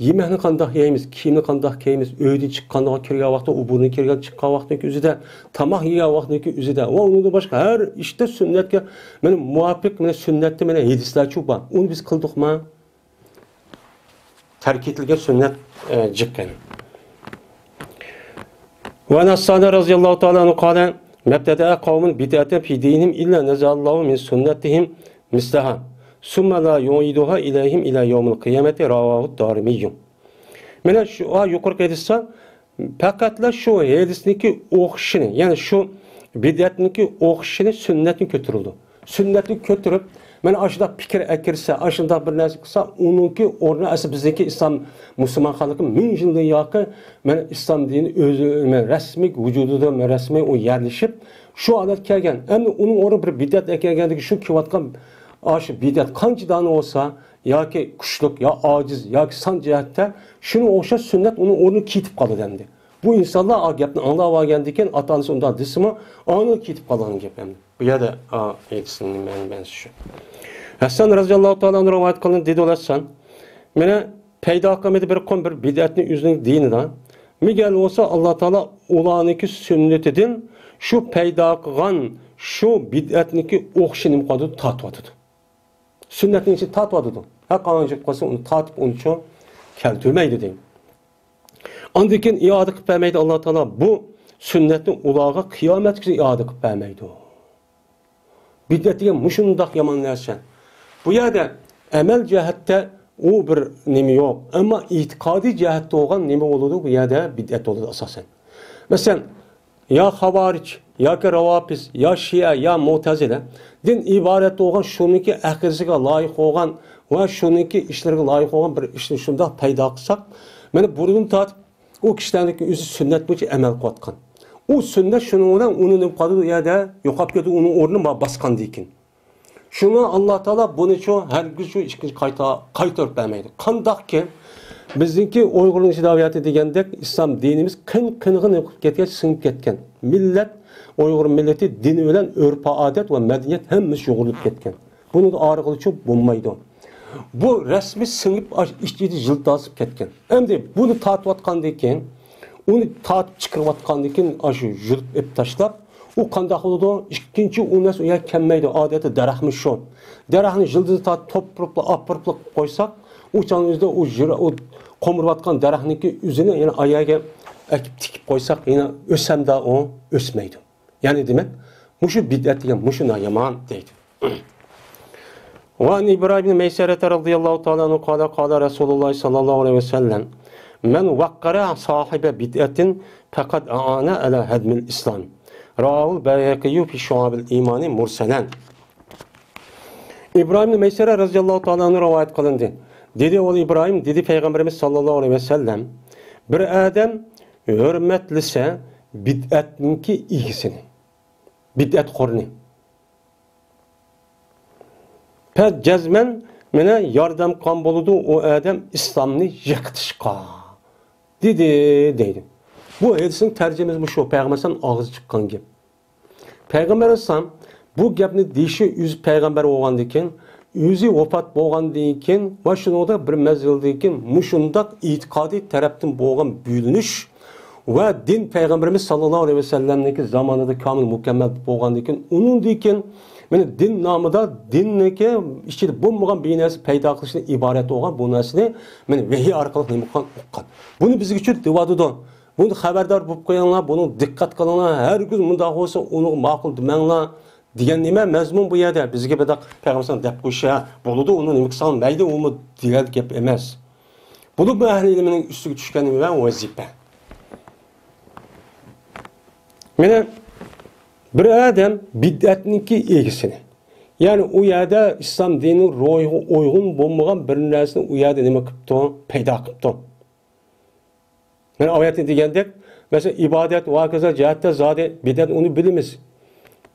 [SPEAKER 1] Yemekni qandoq yeymiz, kiyimni qandoq kiyimiz, uydan chiqqanda, kirgan vaqtda, u burni kirgan chiqqan vaqtdagi o'zida, tomoq yegan vaqtdagi o'zida va undan boshqa har ishda sunnatga mana muvofiq mana sunnatda mana hadislar chu bor. Uni biz qildikmi? Tark etilgan sunnat jiqqan. Va Nasana roziyallohu taolo anhu qala mabtada qavmun bid'atan fi dinihim illa nazallohu min sunnatihim mislaha. Summa la yu'iduha ilayhim ila yawmil qiyamati rawahu Darimiy. Mana shu yuqorqi hadisda faqatla shu hadisniki o'qishini, ya'ni shu bid'atniki o'qishini sunnatni ko'tarildi. Sunnatni ko'tarib, mana ashunda fikr akirsa, ashunda bir narsa qilsa, uningki o'rni asli bizniki islom musulmon xalqi 1000 yildan yoqi mana islom dini o'zi rasmiy vujudida rasmiy u yerlashib shu holat kelgan. Endi uning o'rni bir bid'at ekanligi shu kelayotgan shu bid'at qancha dona bo'lsa yoki kuchlik yo ojiz yoki son jihatda shuni o'xshash sunnat uni o'rnini ketib qoladi endi. Bu insonlar o gapni anglab olgandan keyin ota-onasi undan desimi, uni ketib qolgan gap endi. Bu yerda aytishning ma'nosi shu. Hasan roziyallohu taolo anhu rivoyat qilinadi, dedi Hasan, mana paydo qilmadi bir qon bir bid'atni o'zining dinidan. Migal bo'lsa Alloh taolo ularniki sunnatidan shu paydo qilgan shu bid'atniki o'xshini qoldi tortyotdi. Sunnatning ichi tortyotdi. Har qancha qolsa uni tortib uncha keltirmaydi deydi. Ondan keyin ioda qilib bermaydi Alloh taolo bu sunnatni ularga qiyomatgacha ioda qilib bermaydi. Bid'at degan mushundoq yomon narsa. Bu yerda amal jihatda u bir nima yo'q, ammo e'tiqodiy jihatda bo'lgan nima bo'ladi bu yerda bid'at bo'ladi asosan. Masalan, yo xavarij, yoki ravofis, yo shia, yo mu'tazila din iborat bo'lgan shuniki aqidasiga loyiq bo'lgan va shuniki ishlariga loyiq bo'lgan bir ishni shundoq paydo qilsak, mana burun tortib u kishilarniki o'zi sunnat bo'yicha amal qilayotgan. U sünnet şunu bilan uni nima qiladi u yerda yo'qolib ketdi, uni o'rnini bosgandan keyin. Shunga Alloh taolo buni shu hargiz shu ikkinchi qayta qaytarib bermaydi. Qandaqki bizningki Uyg'urning ichida degandek islom dinimiz qin-qinig'ini qilib ketgan, singib ketgan. Millat, Uyg'ur millati dini bilan urf-odat va madaniyat hammasi yo'g'rilib ketgan. Buni og'riqli bo'lmaydi. Bu rasmiy singib ichida jiltasib ketgan. Endi buni tortayotgandan keyin, uni tortib chiqarayotgandan keyin shu yulib ib tashlab, u qanday bo'ladi? Ikkinchi u narsa u yerga kelmaydi. Odatda daraxtmi shu. Daraxtni jildizni tortib to'pirib, opirib qo'ysak, u chang o'zida u u qo'mirayotgan daraxtniki o'zini yana oyog'iga ekib tikib qo'ysak, yana o'samda u o'smaydi. Ya'ni demak, mushu bid'at degan mushu yomon deydi. وعن إبراهيم بن ميسرة رضي الله تعالى عنه قال قال رسول الله صلى الله عليه وسلم من وقر صاحب بدعة فقد أعان على هدم الإسلام. رواه البيهقي في شعب الإيمان مرسلا. İbrahim bin Meysere radıyallahu ta'ala anhu rivayet kılındı. Dedi oğlu İbrahim, dedi Peygamberimiz sallallahu aleyhi ve sellem, bir adam hürmetlise bid'atninki igisini, bid'at qo'rini. Pes cezmen mene yardım kan boludu o adam İslam'ını yıkıtışka. Dedi, dedi. Bu hadisin tercümesi bu şu, Peygamber'den ağzı çıkan gibi. Peygamber Aleyhisselam bu gapni deyishi o'zi payg'ambar bo'lgandan keyin, o'zi vafot bo'lgandan keyin va shuningdek bir mezgildan keyin mushundaq e'tiqodiy tarafdan bo'lgan bo'linish va din payg'ambarimiz sallallohu alayhi vasallamniki zamonida komil mukammal bo'lgandan keyin, undan keyin mana din nomida dinniki ichida bo'lmagan bir narsa paydo qilishni iborat bo'lgan bu narsani mana vahiy orqali nima qilgan uqqan. Buni bizga uchun deyotidi. Buni xabardor bo'lib qo'yinglar, buni diqqat qilinglar, har kun bundoq bo'lsa uni ma'qul demanglar degan nima mazmun bu yerda bizga bir payg'ambar deb qo'yisha bo'ladi, uni nima qilsam mayli umi degan gap emas. Buni bu ahli ilmning ustiga tushgan nima vazifa. Mana bir odam bid'atniki egisini, ya'ni u yerda islom dinining ruhiga uyg'un bo'lmagan bir narsani u yerda nima qilibdi, paydo qilibdi. Mana oyatda degandek, masalan ibodat va hokazo jihatda zodi bid'at uni bilamiz.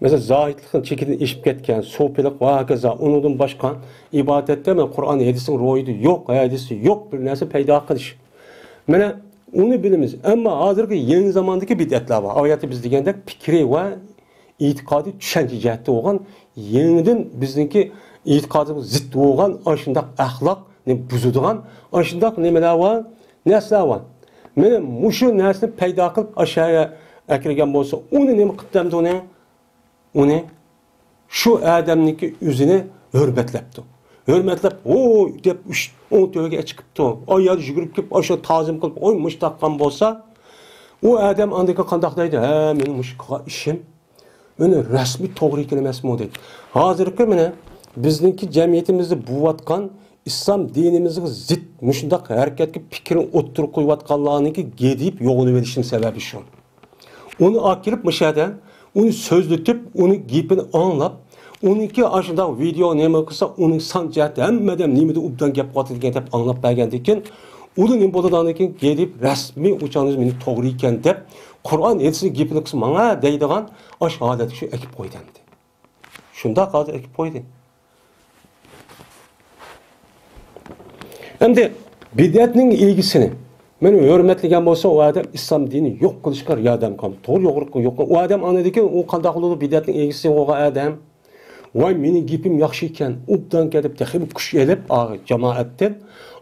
[SPEAKER 1] Mesela zahidlikning chekidan eshib ketgan, so'pilik va hokazo, undan boshqa ibodatda mana Qur'on hadisining ro'yida yo'q, hadisi yo'q bir narsa paydo qilish. Mana uni bilamiz. Ammo hozirgi yangi zamondagi bid'atlar bor. Oyatda biz degandek fikriy va e'tiqodiy tushuncha jihatda bo'lgan, yangidan bizniki e'tiqodimizga zid bo'lgan shundoq axloq buzadigan shundoq nimalar bor, narsalar bor. Mana mushu narsani paydo qilib aşağıya akirgan bo'lsa, uni nima qilibdi uni? Uni shu odamniki o'zini hurmatlabdi. Hurmatlab, o deb 3-10 to'ga chiqibdi. Ayol yugurib kelib, o'sha ta'zim qilib, oy mush taqqan bo'lsa, u odam andaka qandoq deydi? Ha, mening mush ishim meni rasmiy to'g'ri ekan emasmi deydi. Hozirgi mana bizningki jamiyatimizda bo'layotgan islom dinimizga zid mushundaq harakatga fikrini o'ttirib qo'yayotganlarniki gedib yo'g'ilib berishining sababi shu. Uni olib kelib mushada uni so'zlatib, uni gapini anglab, uniki shundoq video nima qilsa, uning son jihati hammadan nimada ubdan gap qotadigan deb anglab bergandan keyin, uni nima bo'ladigan keyin gedib rasmiy uchamiz meni to'g'ri ekan deb Qur'on hadisini gapini qilsa manga deydigan shu holatga shu ekib qo'ydi endi. Shundoq hozir ekib qo'ydi. Endi bid'atning egisini meni hurmatlagan bo'lsa, u odam islom dinini yo'q qilishga yordam qiladi. To'g'ri yo'q. U odam anadiki, u qanday qiladi bid'atning egisi bo'lgan odam? Voy mening gapim yaxshi ekan, ubdan ketib texim kuch elib jamoatdan,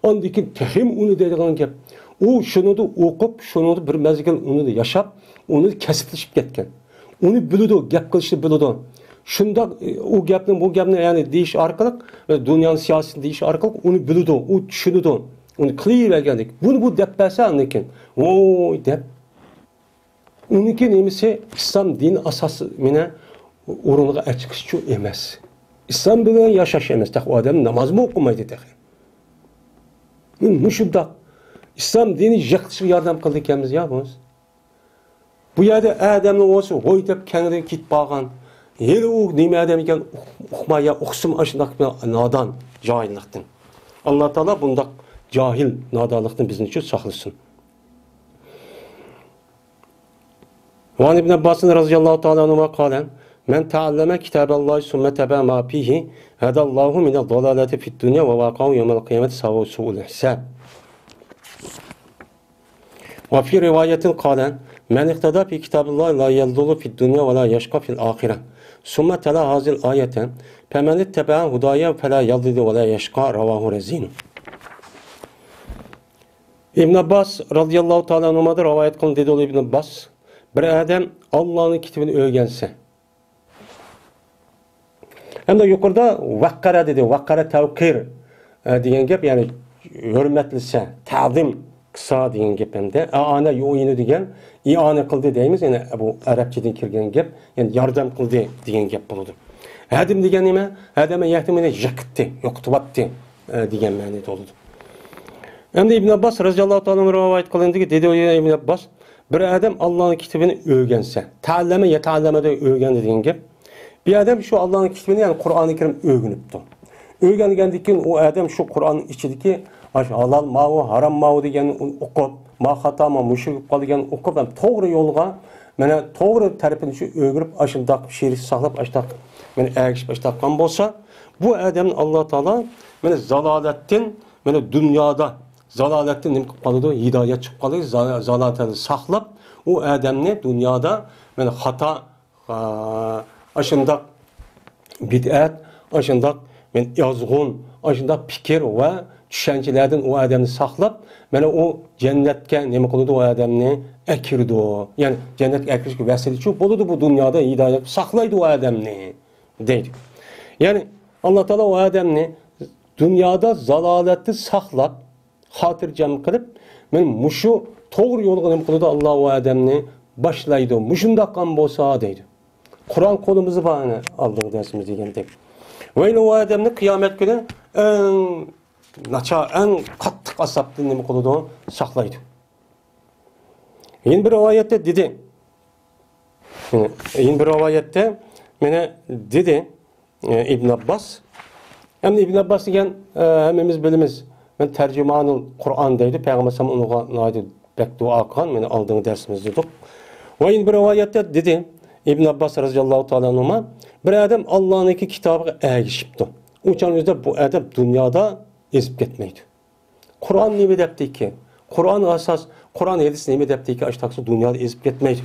[SPEAKER 1] undan keyin texim uni deydigan gap. U shuni o'qib, shuni bir mezgil uni yashab, uni kasblashib ketgan. Uni biladi, gap qilishni biladi. Shundoq u gapni, bu gapni ya'ni deyish orqali, dunyoning siyosatini deyish orqali uni biladi, u tushunadi. Uni qilavergandik. Buni bu deb bersa lekin, voy deb. Uniki nemisi islom dini asosi meni o'rniga chiqish emas. Islom bilan yashash emas. U odam namozmi o'qimaydi tahi. Mushundaq islom dini yiqitishga yordam qildi ekanmiz ya biz. Bu yerda odamni bo'lsa voy deb kangriga ketib qolgan. Hali u nima odam ekan, uqmay ya uqsim shundaq nodon johillikdan. Alloh taolo bundaq cahil nadonlikdan bizni uchun saqlasin. Ve İbn Abbas radıyallahu teala anhuma kâle men tealleme kitaballahi sümme tebe ma fihi hedallahu minel dalaleti fid dünya ve vakahu yevmel kıyameti savu su'ul hisab. Ve fi rivayetin kâle men ihteda fi kitabillahi la yeldulu fid dünya ve la yeşka fil ahire. Sümme tela hazil ayeten femen ittebe'a hudaya fe la yadillu ve la yeşka ravahu rezin. İbn Abbas radıyallahu teala anhuma'da rivayet kılın dedi İbn Abbas. Bir adam Allah'ın kitabını öğrense. Hem de yukarıda vakkara dedi. Vakkara tevkir degan gap, yani hürmetlise, ta'zim kısa degan gap hem de. Aane yu'inu degan, iane kıldı deymiz. Yani bu Arapçadan kirgan gap, yani yardım kıldı degan gap bo'ladi. Hadim degan nima? Hadama yahtimini yiqitdi, yo'qotyapti degan ma'noda bo'ladi. Hem de İbn Abbas radıyallahu ta'ala rivayet qilindiki dedi İbn Abbas bir adam Allah'ın kitabını öğrense, ta'allama yeta'allamada öğrendi degan gap. Bir adam şu Allah'ın kitabını yani Kur'an-ı Kerim öğrenipti. Öğrengandan keyin o adam şu Kur'an'ın içindeki halal mavu, haram mavu degan o'qib, ma xato, ma mushrik qolgan o'qib, ham to'g'ri yo'lga, mana to'g'ri tarafini shu o'girib, ashundaq sherik saqlab, ashtaq mana ergishib ashtaqgan bo'lsa, bu odamni Alloh taolo mana zalolatdan, mana dunyoda zalolatdan nima qilib qoladi? Hidoyat chiqib qoladi, zalolatni saqlab, u odamni dunyoda mana xato, ashundaq bid'at, ashundaq men yozg'un, ashundaq fikr va tushanchalardan u odamni saqlab, mana u jannatga nima qiladi? U odamni akirdi. Ya'ni jannatga akirishga vasila shu bo'ladi bu dunyoda hidoyat saqlaydi u odamni deydi. Ya'ni Alloh taolo u odamni dunyoda zalolatni saqlab, xotirjam qilib, men mushu to'g'ri yo'lga nima qiladi? Alloh u odamni boshlaydi. Mushundoq ham bo'lsa deydi. Kur'an qo'limizda bor ana oldingi darsimiz degandek. Va u odamni qiyomat kuni eng nachar, eng qattiq azobdan nima qiladi? Saqlaydi. Yana bir rivoyatda dedi. Yana bir rivoyatda mana dedi İbn Abbas. Hem İbn Abbas degan hammamiz bilamiz. Men tercümanul Kur'an deydi. Peygamber sallallahu aleyhi ve sellem dua qilgan. Mana oldingi darsimizda dedik. Va yana bir rivoyatda dedi İbn Abbas radıyallahu teala anhuma bir adam Allah'ınki kitabına ergishibdi. O'shan o'zida bu adam dunyoda ezib ketmaydi. Kur'an nima debdiki? Kur'an asas, Kur'an hadisi nima debdiki? Ashtaqsi dunyoda ezib ketmaydi.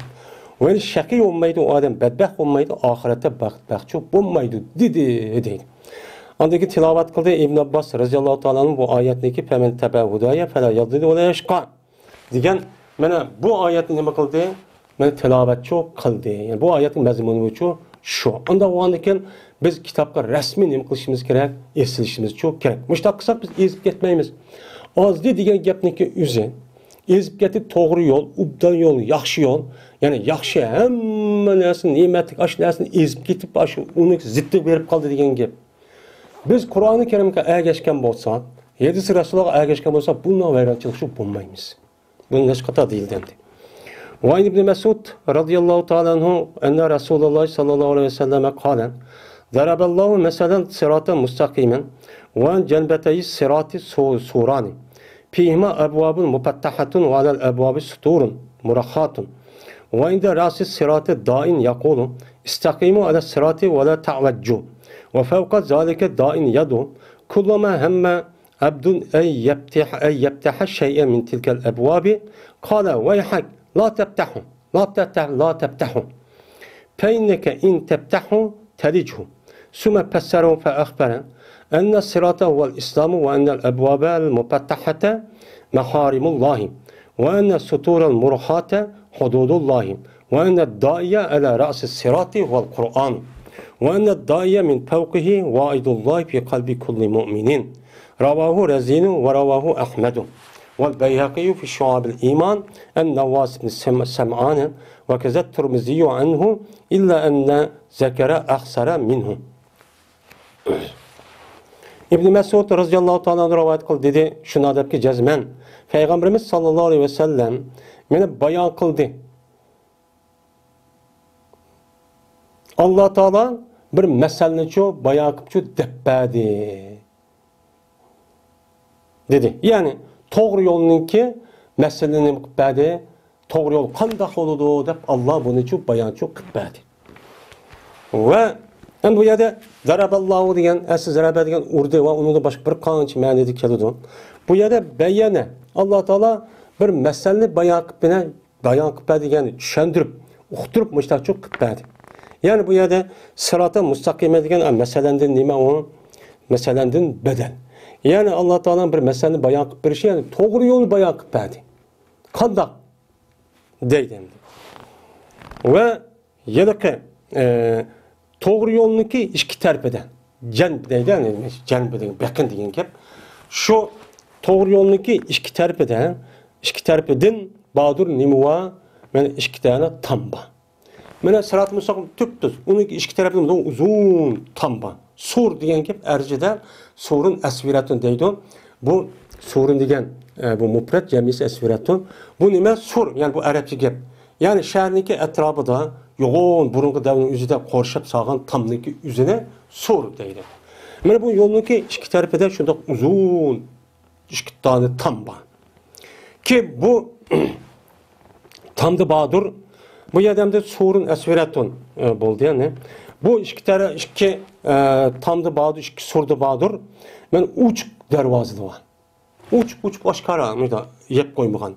[SPEAKER 1] Va shaqiy bo'lmaydi, u odam badbaxt bo'lmaydi, oxiratda baxtchi bo'lmaydi dedi deydi. Andaki tilovat qildi İbn Abbas radıyallahu teala anhu bu oyatniki femen tebe hudaya fela yadillu ve la yeşqa degan mana bu oyatni nima qildi? Mana tilovatchi qildi. Yani bu oyatning mazmuni shu. Unda bo'lgandan biz kitobga rasmiy nima qilishimiz kerak? Eslashimiz çok kerak. Mushtaq qilsak biz ezib ketmaymiz. Ozdi degan gapniki o'zi ezib ketib to'g'ri yo'l, ubdan yo'l, yaxshi yo'l, ya'ni yaxshi hamma narsani, ne'matlik ash narsani ezib ketib, shu uni ziddi berib qoldi degan gap. Biz Qur'oni Karimga ergashgan bo'lsak, hadis Rasulullohga ergashgan bo'lsak, bundan vayronchilik shu bo'lmaymiz. Buni hech qat'a deyildi endi. Ve İbn Mesud radıyallahu teala anhu enne Resulullah sallallahu aleyhi ve selleme kâle Daraballahu meselen siratan mustakimen ve cenbeteyi sirati surani fihima ebvabun mufattahatun ve alel ebvabi suturun murahatun ve inde rasi sirati dain yakulu istakimu ale sirati ve la ta'veccu ve fevka zalike dain yadu kullama hemme abdun ey yebteha şey'e min tilkel ebvabi kâle veyhak لا تفتحه لا تفتح لا تفتحه فإنك إن تفتحه تلجه ثم فسره فأخبره أن الصراط هو الإسلام وأن الأبواب المفتحة محارم الله وأن السطور المرخاة حدود الله وأن الداعية على رأس الصراط هو القرآن وأن الداعية من فوقه وعد الله في قلب كل مؤمن رواه رزين ورواه أحمد والبيهقي في شعاب الإيمان النواس بن سمعان وكذا الترمذي عنه إلا أن ذكر أخسر منه. İbn Mesud radıyallahu ta'ala rivayet qildi dedi shuna debki jazman Peygamberimiz sallallahu aleyhi ve sellem meni bayan qildi. Allah Teala bir meseleni chu bayan qilib chu deb berdi dedi. Yani to'g'ri yo'lninki masalani qilib berdi, To'g'ri yo'l qandoq bo'ladi deb Alloh buni chu bayonchu qilib berdi. Va endi bu yerda zaraballohu degan, asli zaraba degan urdi va undan boshqa bir qancha ma'noda keladi. Bu yerda bayana Alloh taolo bir masalani bayon qilib bayon qilib berdi degan tushuntirib, uqtirib mushtaqchu qilib berdi. Ya'ni bu yerda sirota mustaqima degan masalandan nima u? Masalandan badal. Ya'ni Alloh taoloning bir masalani bayon qilib berishi, ya'ni to'g'ri yo'lni bayon qilib berdi. Qandoq deydi endi. Va yiliqi to'g'ri yo'lniki ikki tarafidan janb deydi, ya'ni janb degan yaqin degan gap. Shu to'g'ri yo'lniki ikki tarafidan, ikki tarafidan badur nima mana ikki tane tam bor. Mana sirat mustaqim tüp-tuz. Uniki ikki tarafidan uzun tam bor. Sur degan gap arjida surun asviratun deydi. Bu surun degan bu mufrad jamisi asviratun. Bu nima sur? Ya'ni bu arabcha gap. Ya'ni shaharniki atrofida yo'g'on burungi davrning o'zida qorshab solgan tamniki o'zini sur deydi. Mana bu yo'lniki ikki tarafida shundoq uzun ikki tane tam bor. Ki bu tamda badur. Bu yerda surun asviratun bo'ldi, ya'ni bu ikki taraf ikki tamda badur, ikki surda badur. Men uch darvozada bor. Uch oshkora munda yeb qo'ymagan.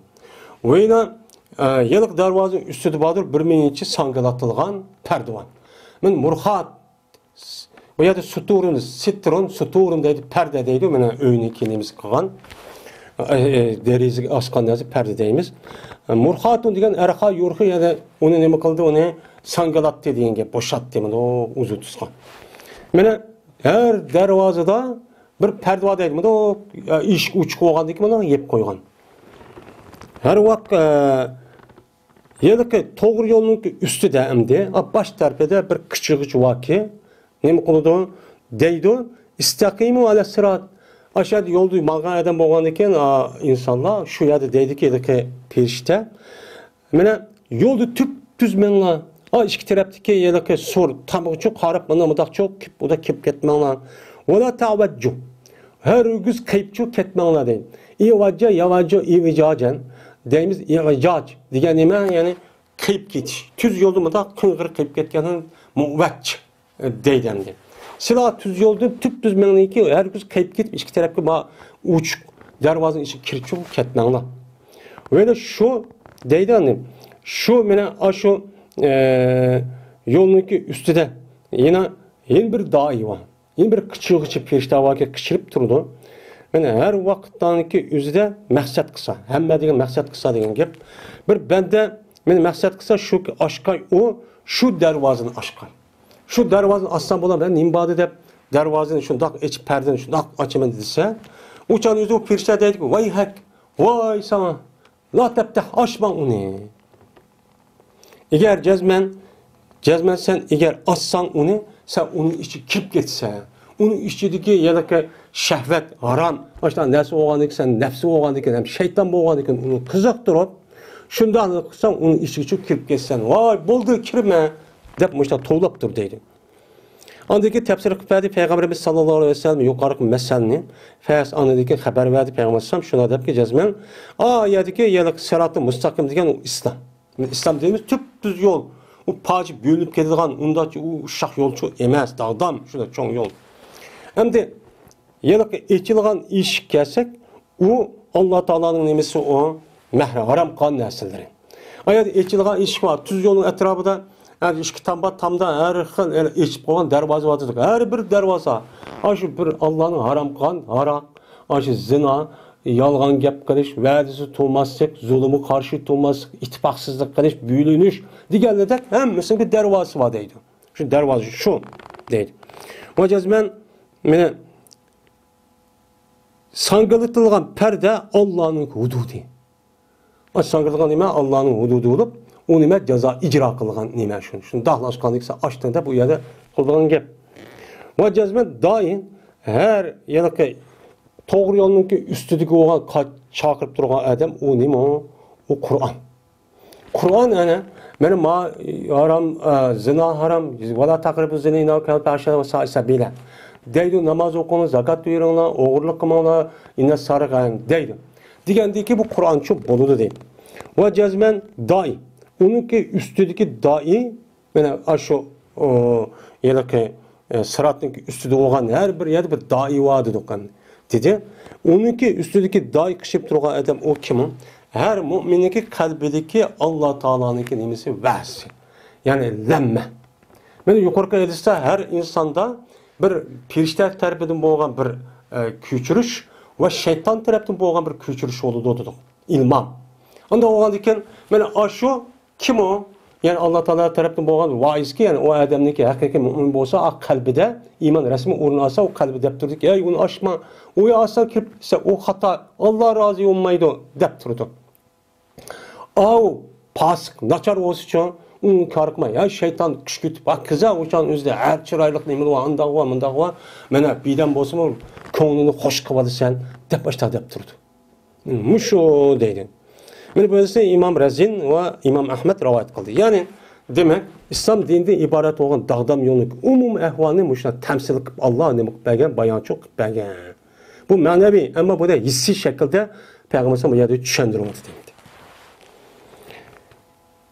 [SPEAKER 1] Va yana yiliq darvozaning ustida badur bir mingchi sangalatilgan parda bor. Men murxat bu yerda suturun, sitrun, suturun deydi, parda deydi. Mana uyni nimiz qilgan. Derazaga osgan narsa parda deymiz. Murxatun degan arxa yurxi, ya'ni uni nima qildi? Uni sangalatdi degan gap, bo'shatdi, mana uzun tusgan. Mana har darvozada bir parda bor deydi. Mana eshik ochiq bo'lgandan keyin mana yeb qo'ygan. Har vaqt yiliqi to'g'ri yo'lning ustida endi bosh tarafida bir kichig'i borki, nima qiladi? Deydi, istaqimu ala sirat. Aşağıda yolda mağan adam bo'lgan ekan insonlar shu yerda deydiki, yiliqi perishta. Mana yo'lda tüp-tuz minglar. Ikki tarafdagi yiliqi sur tomog'i qarab mana mudaq cho'q u da kirib ketmanglar. Va la ta'vajju. Har o'giz qayibchu ketmanglar deydi. Ivajja yavajju ivijajan deymiz, ivajaj degan nima? Ya'ni qayib ketish. Tuz yo'lda mudaq qing'ir qayib ketganini muvajj deydi endi. Silah tuz yo'lda tüp-tuz mingniki har o'giz qayib ketib ikki tarafga uch darvozaning ichiga kirib chiqib ketmanglar. Va shu deydi endi. Shu mana shu yo'lniki ustida yana bir doi bor. Yana bir qichig'ichi perishta borki, qichirib turdi. Mana har vaqtdanki o'zida maqsad qilsa, hamma degan maqsad qilsa degan gap. Bir banda meni maqsad qilsa shu oshqay, u shu darvozani oshqay. Shu darvozani ochsam bo'ladi, nima bor deb darvozani shundoq ichib pardani shundoq ochaman desa, u chon o'zi u perishta deydi, voy hak, voy sana, la tabtah, ochma uni. Agar jazman sen agar ochsang uni, sen uni ichiga kirib ketsan, uni ichidagi yalaqi shahvat, harom, boshqa narsa bo'lgandan keyin, sen nafsi bo'lgandan keyin, ham shayton bo'lgandan keyin uni qiziqtirib, shundan qilsang uni ichiga kirib ketsan, voy bo'ldi kirma deb mushta to'lab tur deydi. Andaki tafsir qilib berdi Payg'ambarimiz sallallohu alayhi vasallam yuqorqi masalani fas andaki xabar berdi Payg'ambar sallam shuna debki jazman oyatdagi yalaq siroti mustaqim degan u islom. Islom deymiz tüp-tuz yo'l. U pochi bo'linib ketadigan unda u ushoq yo'lchu emas, dog'dam shunda cho'ng yo'l. Endi yalaq echilgan eshik kelsak, u Alloh taoloning nimasi u mahra harom qilgan narsalari. Oyat echilgan eshik bor, tuz yo'lning atrofida har ikki tam bor, tamda har xil echib qo'ygan darvoza bor dedik. Har bir darvoza shu bir Allohning harom qilgan haroq, shu zino, yolg'on gap qilish, va'dasi to'lmaslik, zulmga qarshi to'lmaslik, ittifoqsizlik qilish, buyulinish deganlardek hammasining bir darvozasi bor deydi. Shu darvoza shu deydi. Majazman mana sangalatilgan parda Allohning hududi. Sangalatilgan nima? Allohning hududi bo'lib, u nima jazo ijro qilgan nima shuni. Shuni dahlasqanlik ochding deb bu yerda qilgan gap. Va jazman doim har yilqi to'g'ri yo'lningki ustidagi bo'lgan chaqirib turgan odam u nima? U Qur'on. Qur'on ana mana ma harom, zina harom, vala taqribu zina va sabila. Deydi namoz o'qinglar, zakot beringlar, o'g'irlik qilmanglar, inna sariq deydi. Degandiki bu Qur'onchi bo'ladi deydi. Va jazman dai. Ununki üstüdeki dai mana shu yilqi sıratning üstüde olgan her bir yerde bir dai var dedi. Ununki üstüdeki dai qishib turgan adam o kim? Her mümininki kalbideki Allah Teala'nınki nimesi vahsi. Yani lemme. Mana yuqorqi hadisda her insanda bir perishta tarafidan bo'lgan bir ko'chirish va shayton tarafidan bo'lgan bir ko'chirish bo'ladi dedik. İlmam. Unda bo'lgan ekan, mana shu kim o? Yani Allah Teala tarafından bo'lgan vaizki, yani o adamniki haqiqiy mümin bo'lsa, a qalbida iymon rasmi o'rin olsa, o qalbi deb turdik. Ey uni oshma, u olsa kirib o xato, Alloh rozi bo'lmaydi deb turdi. Av fasik, nachar bo'lsa uchun uni kor qilma. Ya shayton kuch kutib, qiza o'shan o'zida har chiroyli nima bor, undaq bor, mundaq bor. Mana bidam bo'lsa, ko'nglini xush qilib olasan deb boshla deb turdi. Mushu deydi. Mana bu ise İmam Razin va İmam Ahmed rivayet qildi. Yani demek İslam dininden ibaret olan dağdam yolunu umum ahvalini muşuna temsil qilib Allah nima qilib bergan, bayonchi qilib bergan. Bu ma'naviy, ammo bu da hissiy shaklda Peygamber bu yerda tushuntiryapti deydi.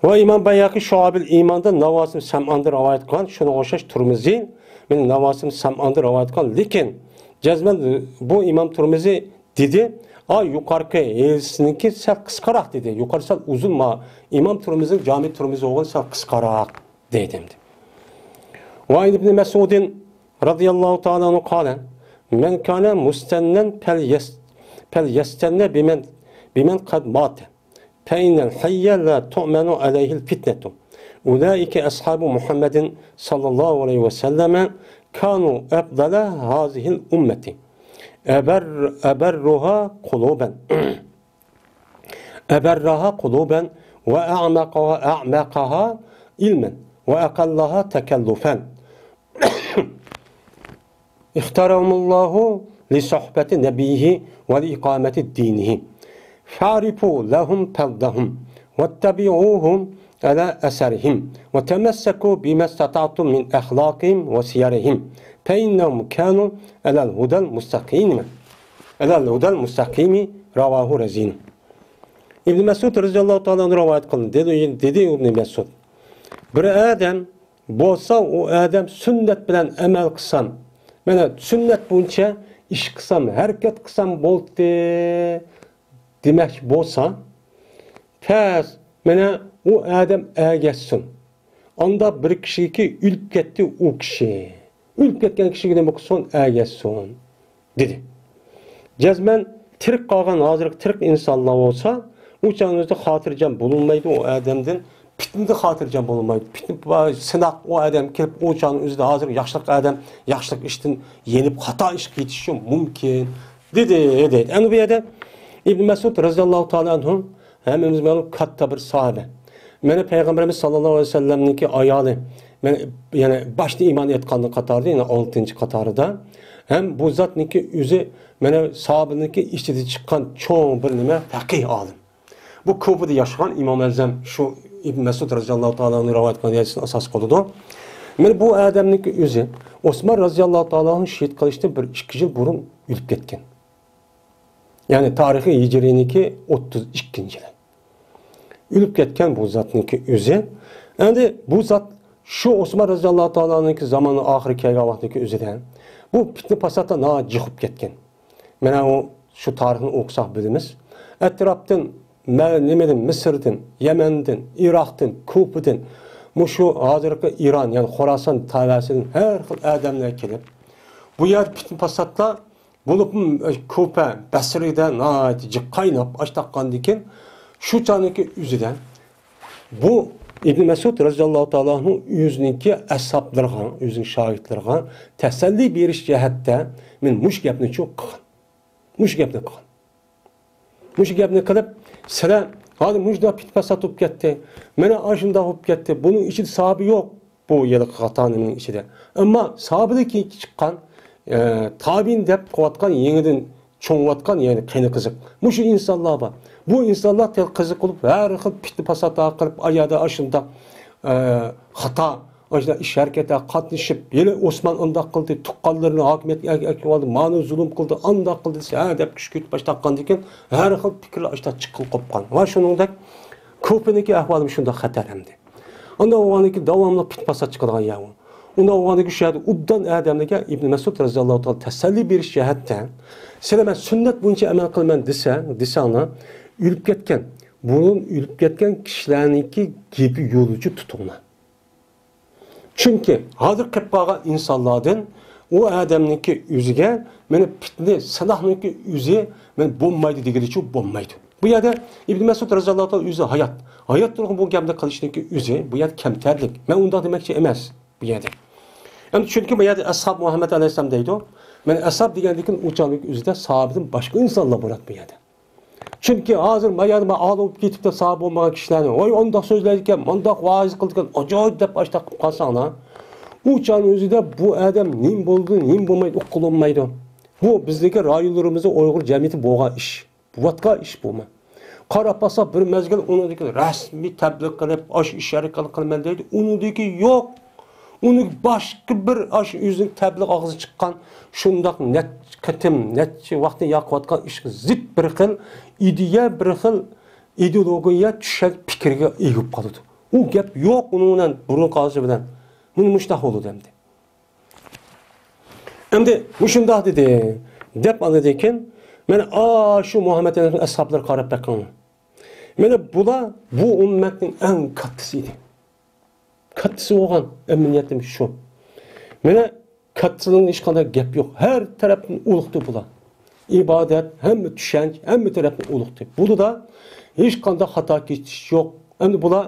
[SPEAKER 1] Va İmam Bayhaqi Şuabil İymonda Navasim Sam'anda rivayet qilgan, shuni o'xshash Turmizi, men Navasim Sam'anda rivayet qilgan, lekin jazman bu İmam Turmizi dedi, a yuqorqi elsiniki sal qisqaroq dedi. Yuqori sal uzun ma İmam Turmizi Cami Turmizi o'g'il sal qisqaroq dedi. Va İbn Mas'udin radıyallahu ta'ala anhu qala men kana mustannan fel yestenne bimen kad mate fe innel hayye la tu'menu aleyhi'l fitnetu. Ulaike ashabu Muhammedin sallallahu aleyhi ve selleme kanu efdala hazihil ummeti. Eberruha kuluben. Eberraha kuluben ve a'maqaha ilmen ve aqallaha tekellufen. İhtarahumullahu li sohbeti nebihi ve li ikameti dinihi. Fa'rifu lehum fadlahum vettebi'uhum ala eserihim ve temesseku bima istata'tum min ahlakihim ve siyarihim. Fe innehum kanu alel hudel mustakim. Alel hudel mustakimi ravahu Razin. İbn Mesud radıyallahu ta'ala rivayet kılın. Dedi İbn Mesud. Bir adam bolsa o adam sünnet bilen emel kılsam, mana sünnet bo'yicha ish qilsam, harakat qilsam bo'ldi demak bo'lsa, pas mana u adam ergashsin. Onda bir kishiki o'lib ketdi u kishi. O'lib ketgan kishiga nima qilsin, ergashsin dedi. Jazman tirik qolgan hozirgi tirik insonlar bo'lsa, u chog'da xotirjam bo'lolmaydi u odamdan. Fitnada xotirjam bo'lolmaydi. Fitna sinoq u odam kelib u chog'ning o'zida hozir yaxshilik odam yaxshilik ishdan yenib xato ishga ketishi mumkin dedi dedi. Endi bu yerda İbn Mesud radıyallahu ta'ala anhu hammamiz ma'lum katta bir sahoba. Mana Peygamberimiz sallallahu aleyhi ve sellemninki ayoli, mana yani başta iymon etganning qatorida, yani 6-qatorida. Hem bu zatniki o'zi mana sahobaniki ichida chiqqan cho'ng bir nima faqih olim. Bu Kufada yaşayan İmam Azam şu İbn Mesud radıyallahu ta'ala'nın rivayet qilgan hadisini asos qiladi. Mana bu odamniki o'zi Osman radıyallahu ta'ala'nın şehit qilishdan bir 2 yil burun o'lib ketgan. Yani tarihi hicriniki 32-yili. O'lib ketgan bu zatniki o'zi. Endi bu zat şu Osman radıyallahu ta'ala'nınki zamanı oxiri kelgan vaqtdagi o'zidan bu fitna fasodda jiqib ketgan. Mana o şu tarixni o'qisak bilamiz. Atrofdan nimadan Misrdan, Yemendan, Iroqdan, Kufadan, shu hozirgi Iron, ya'ni Xorason tavasidan har xil odamlar kelib, bu yer fitna fasodlar bo'lib Kufa, Basrada qaynab oshtaqqandan keyin shu choniki o'zidan bu İbn Mesud radıyallahu ta'ala'nın o'ziniki ashablarga, o'zining shogirdlariga tasalli berish jihatda men mush gapni cho'q qilgan. Mush gapni qilgan. Mush gapni qilib, sizlar hozir mujda fitna fasod bo'lib ketdi. Mana ashunda bo'lib ketdi. Buning ichida sahobi yo'q bu yilgi xatoning ichida. Ammo sahobadan chiqqan, tabiin deb qilayotgan, yangidan cho'ngayotgan, ya'ni qani qiziq. Mushu insonlar bor. Bu insonlar qiziq qilib, har xil fitna fasod qilib, ayada ashunda xato Ajda ish harakatga qatnashib, yana Osman undaq qildi, tuqqanlarini hokimiyatga akib oldi, mani zulm qildi, andaq qildi desa, ha deb kuch ketib boshlagandan keyin har xil fikrlar ajda chiqqan qopgan. Va shuningdek ko'piniki ahvolim shunday xatar hamdi. Unda o'g'aniki davomli fit fasod chiqadigan yer. Unda o'g'aniki shu yerda ubdan odamlarga Ibn Mas'ud roziyallohu taolo tasalli berish jihatdan, sizlar men sunnat bo'yicha amal qilaman desa, desanglar, o'lib ketgan, burun o'lib ketgan kishilarniki gapi yo'luchi tutunglar. Chunki hozir qilib qolgan insonlardan u odamniki o'ziga meni fitna, silohniki o'zi men bo'lmaydi deganicha bo'lmaydi. Bu yerda Ibn Mas'ud roziyallohu taolo o'zi hayot, hayot turg'un bu gapni qilishniki o'zi bu yerda kamtarlik. Men undoq demoqchi emas bu yerda. Endi chunki bu yerda ashob Muhammad alayhissalom deydi. Men ashob degandan o'chanlik o'zida sahobadan boshqa insonlar bo'ladi bu yerda. Chunki hozir mayada olib ketib da sahoba bo'lmagan kishilarni, voy undoq so'zlar ekan, mundoq vaiz qildi ekan, ajoyib deb boshda qilib qolsanglar, u chan o'zida bu odam nim bo'ldi, nim bo'lmaydi, uqilolmaydi. Bu bizdagi rayonlarimizda Uyg'ur jamiyati bo'lgan ish. Buvatqa ish bo'lma. Qarab bo'lsa bir mezgil unidiki rasmiy tabliq qilib, osh ish harakat qilman deydi, unidiki yo'q. Uni boshqa bir osh o'zining tabliq og'zi chiqqan shundoq qatim, necha vaqtni yoqayotgan ishga zid bir xil ideya, bir xil ideologiya tushak fikrga ega bo'lib qoladi. U gap yo'q uni bilan burun qozi bilan. Buni mushtah bo'ldi endi. Endi shundoq dedi deb oladi ekan, mana shu Muhammad alayhissalom ashablari qarab boqing. Mana bular bu ummatning eng kattasi edi. Kattasi bo'lgan emniyatim shu. Mana kattasining hech qanday gap yo'q. Har tarafdan ulug'di bular. Ibodat, hamma tushanch, hamma tarafdan ulug'di. Bunda hech qanday xato ketish yo'q. Endi bular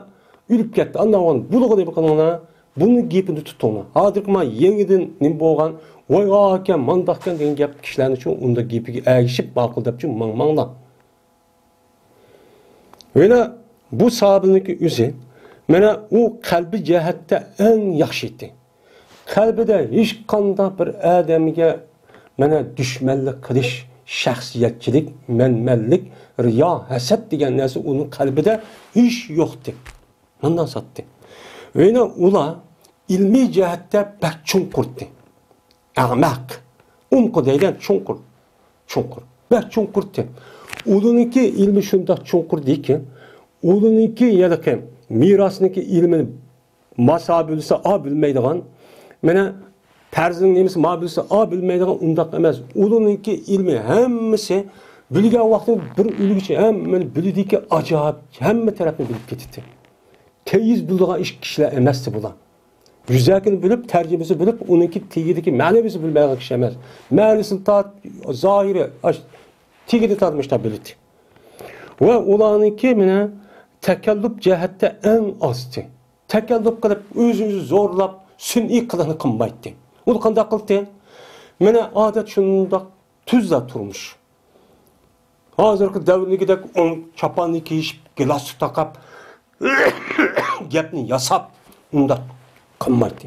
[SPEAKER 1] o'lib ketdi. Andan bulug'i deb qilinglar. Buni gapini tutinglar. Hozirgi ma yangidan nim bo'lgan, voy aka, mandaqkan degan gap kishilarni uchun unda gapiga ergishib ma'qul deb uchun mangmanglar. Mana bu sahobaniki o'zi mana u qalbi jihatda eng yaxshi edi. Qalbida hech qanday bir odamga mana dushmanlik qilish, shaxsiyatchilik, manmanlik, riyo, hasad degan narsa uning qalbida hech yo'qdi. Bundan sotdi. Mana ular ilmiy jihatda bak chunqurdi. A'maq, umqu deyilgan chunqur, chunqur, bak chunqurdi. Ularniki ilmi shundoq chunqurdiki, ularniki yalqi merosniki ilmini masa bilsa, a bilmaydigan, mana farzning nemasi ma bilsa, a bilmaydigan undoq emas. Ularniki ilmi hammasi bilgan vaqtida bir ulgicha hammani bilidiki ajoyib, hamma tarafni bilib ketdi. Teyiz biladigan ish kishilar emasdi bular. Yuzakini bilib, tarjimasi bilib, uniki tegidagi ma'nosini bilmaydigan kishi emas. Ma'nosini tat, zohiri, tegini tatmishlar bildi. Va ularniki mana takallub jihatda eng ozdi. Takallub qilib, o'z-o'zini zo'rlab, sun'iy qilini qilmaydi. U qanday qildi? Mana odat shundoq tuzda turmush. Hozirgi davrnikidek o'ng choponni kiyishib, gilos taqab, gapni yasab undaq qilmaydi.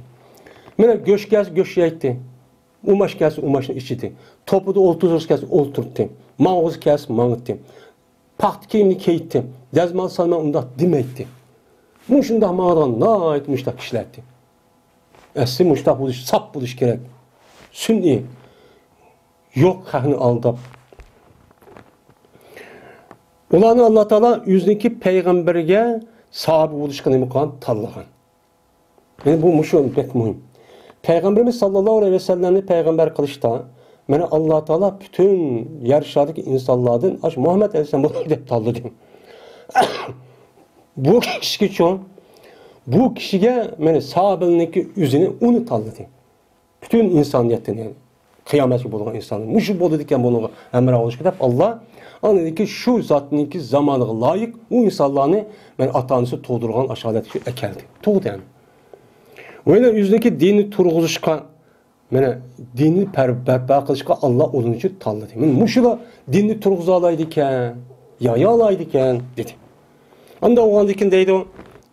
[SPEAKER 1] Mana go'sht kelsa go'sht yeydi. Umash kelsa umashni ichidi. To'pida o'ltirsa kelsa o'ltirdi. Mang'iz kelsa mang'itdi. Paxt kiyimni kiydi. Dazmol solma undaq demaydi. Bu shundoq ma'nodan nihoyat mushtaq kishilardi. Asli mushtaq bo'lish, sap bo'lish kerak. Sun'iy yo'q haqni aldab. Ularni Alloh taolo o'ziniki payg'ambarga sahoba bo'lishga nima qilgan? Tanlagan. Yani bu mushu pek muhim. Peygamberimiz sallallahu aleyhi ve sellem'i peygamber qilishda mana Alloh taolo bütün yer sharidagi insonlardan ash Muhammad alayhissalom bo'ldi deb tanladi. Bu kishiga uchun, bu kishiga mana sahobaniki o'zini uni tanladi. Bütün insoniyatdan, ya'ni qiyomatga bo'lgan insonlar mushu bo'ldi ekan buni hamroh olishga deb Alloh anladiki shu zotniki zamoniga loyiq u insonlarni mana ota-onasi tug'dirgan asholatga akaldi. Tug'di yani. Öyle yüzdeki dinni turg'izishga, mana dinni barpo qilishga Alloh o'zini uchun tanladi. Mana mushula dinni turg'iza olaydi ekan, yoya olaydi ekan dedi. Unda o'g'andikin deydi,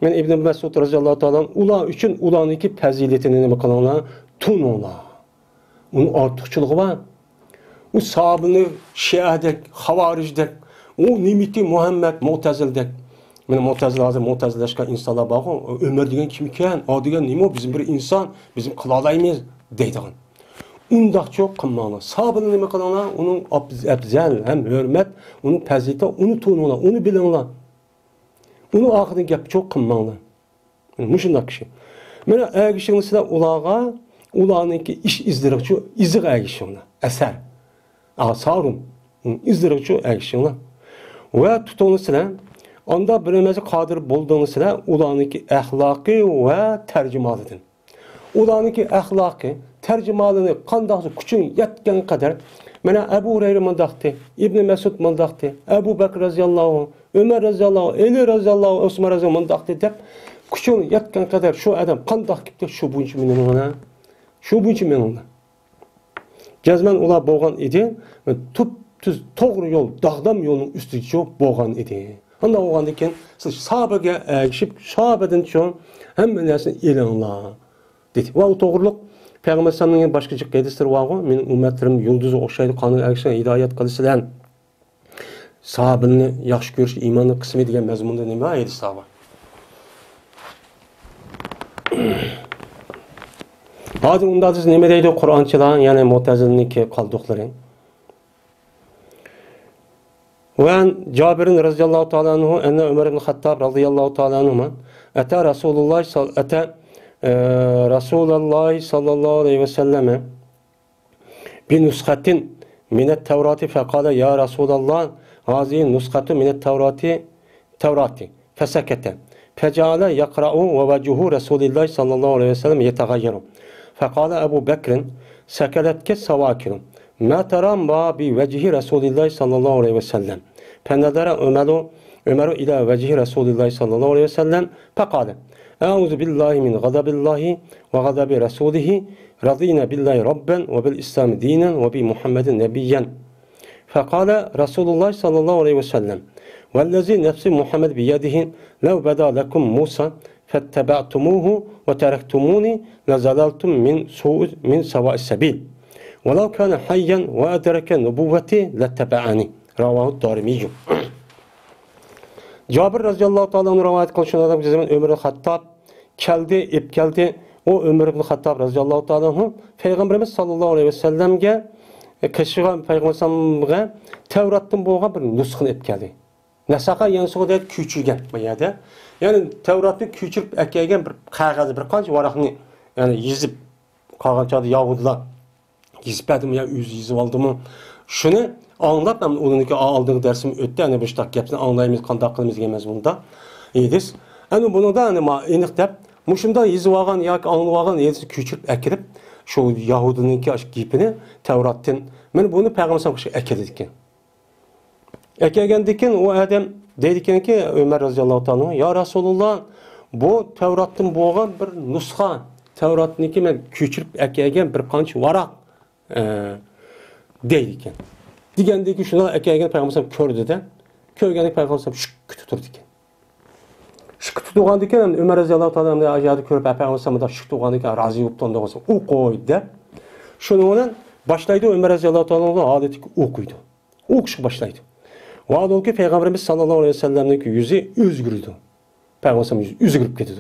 [SPEAKER 1] men Ibn Mas'ud roziyallohu taolo ular uchun ularniki fazilatini nima qilinglar? Tuninglar. Uni ortiqchiligi bor. U sahabini Shiadek, Xavarijdek, u Nimiti Muhammad Mu'tazildek. Mana Mu'tazila hozir mu'tazilashgan insonlar bor-ku, Ömər degan kim ekan, o degan nima, bizim bir inson, bizim qila olmaymiz deydigan. Undaqcha qilmanglar. Sahabini nima qilinglar? Uning afzal ham hurmat, uning fazilati, uni tuninglar, uni bilinglar. Uni oxidan gap cho'q qilmanglar. Mushundaq kishi. Mana ergishinglar ularga, ularningki ish izlariga, iziga ergishinglar. Asar. Asarun izlariga ergishinglar. Va tutinglar, onda bilmasi qodir bo'ldingizlar, ularningki axloqiy va tarjimolidan. Ularningki axloqiy tarjimalini qandoq kuching yetgan qadar mana Abu Hurayra mundaqdi, Ibn Mas'ud mundaqdi, Abu Bakr roziyallohu anhu, Umar roziyallohu anhu, Ali roziyallohu anhu, Usmon roziyallohu mundaqdi deb kuching yetgan qadar shu odam qandoq kelibdi, shu bo'yicha mininglar, shu bo'yicha mininglar. Jazman ular bo'lgan edi, tup tuz to'g'ri yo'l, dog'dam yo'lning ustiga bo'lgan edi. Unda bo'lgandan keyin siz sahobaga ergishib, sahobadan so'ng hamma narsani elinglar dedi. Va u to'g'riliq Peygamber Aleyhisselam'ın başka hadisleri var. Benim ümmetlerim yıldızı o'xshaydi, qonun ergishgan hidoyat qilasizlar. Sahabini yaxshi ko'rish iymonning qismi degan mazmunda nima hadislar var? Hozir unda siz nima deydi Qur'onchilar, ya'ni Mu'taziliniki qoldiqlari. Va Jabir radhiyallohu ta'ala anhu anna Umar ibn Xattob radhiyallohu ta'ala anhu ata Rasululloh ata Rasululloh sallallohu alayhi ve selleme bi nusxatin minet Tevrati fekale ya Resulallah hazihi nusxatu minet Tevrati fesekete fecale yakra'u ve vecuhu Resulillah sallallahu aleyhi ve sellem yetagayyeru fekale Ebu Bekir'in sekeletke savakirun ma tera ma bi vecihi Resulillah sallallahu aleyhi ve sellem fenedere Ömeru ila vecihi Resulillah sallallahu aleyhi ve sellem fekale Euzu billahi min gadabillahi ve gadabi rasulihi radina billahi rabben ve bil İslam dinen ve bi Muhammedin nebiyyen. Fekale Resulullah sallallahu aleyhi ve sellem vellezi nefsi Muhammed biyedihi lev beda lekum Musa fettebe'tumuhu ve terektumuni lezalaltum min su'ud min seva'is sebil. Ve lev kâne hayyen ve edereke nubuvveti lettebe'ani. Ravahu Darimiyyü. Cabir radıyallahu ta'ala'nın rivayet kılışan adam zaman Ömer Hattab keldi, ip geldi. O Ömer ibn Hattab radıyallahu ta'ala Peygamberimiz sallallahu aleyhi ve sellem'ge keşiga Peygamberimizge Tevrat'tan bo'lgan bir nusxani ip geldi. Nasaka yansuga deydi küçülgen bu yerda. Yani Tevrat'ı küçülüp əkelgen bir qog'oz, bir qancha varaqni yani yezib qolgan chog'da Yahudilar yezib berdimi ya o'zi yezib oldimi? Shuni anglab ben ununki aldığım dersim ötdü. Yani bu işte gapni anglaymiz, qanday qilamiz degan mazmunda edis. Yani bunu da hani aniq deb mushunda yezib olgan yoki anglab olgan yezib ko'chirib akirib shu Yahudininki gapini Tevratdan men buni payg'ambar akeldi ekan. Akelgandan keyin u odam deydi ekanki Ömer roziyallohu taolo ya Rasululloh bu Tevratdan bo'lgan bir nusxa, Tevratniki men ko'chirib akelgan bir qancha varaq deydi ekan. Degandeki shuni akelgan payg'ambar ko'rdida, ko'rganlik payg'ambar shuk turdi ekan. Shuk turgandan keyin Ömer roziyallohu taolo ajadi ko'rib payg'ambar shuk turgandan keyin rozi bo'lib turdi, o'qi deb. Shuni bilan boshlaydi Ömer roziyallohu taolo odatiga o'qiydi. O'qishga boshlaydi. Va olki payg'ambarimiz sallallohu alayhi vasallamning yuzi o'zgardi. Payg'ambar yuzi o'zgarib ketdi.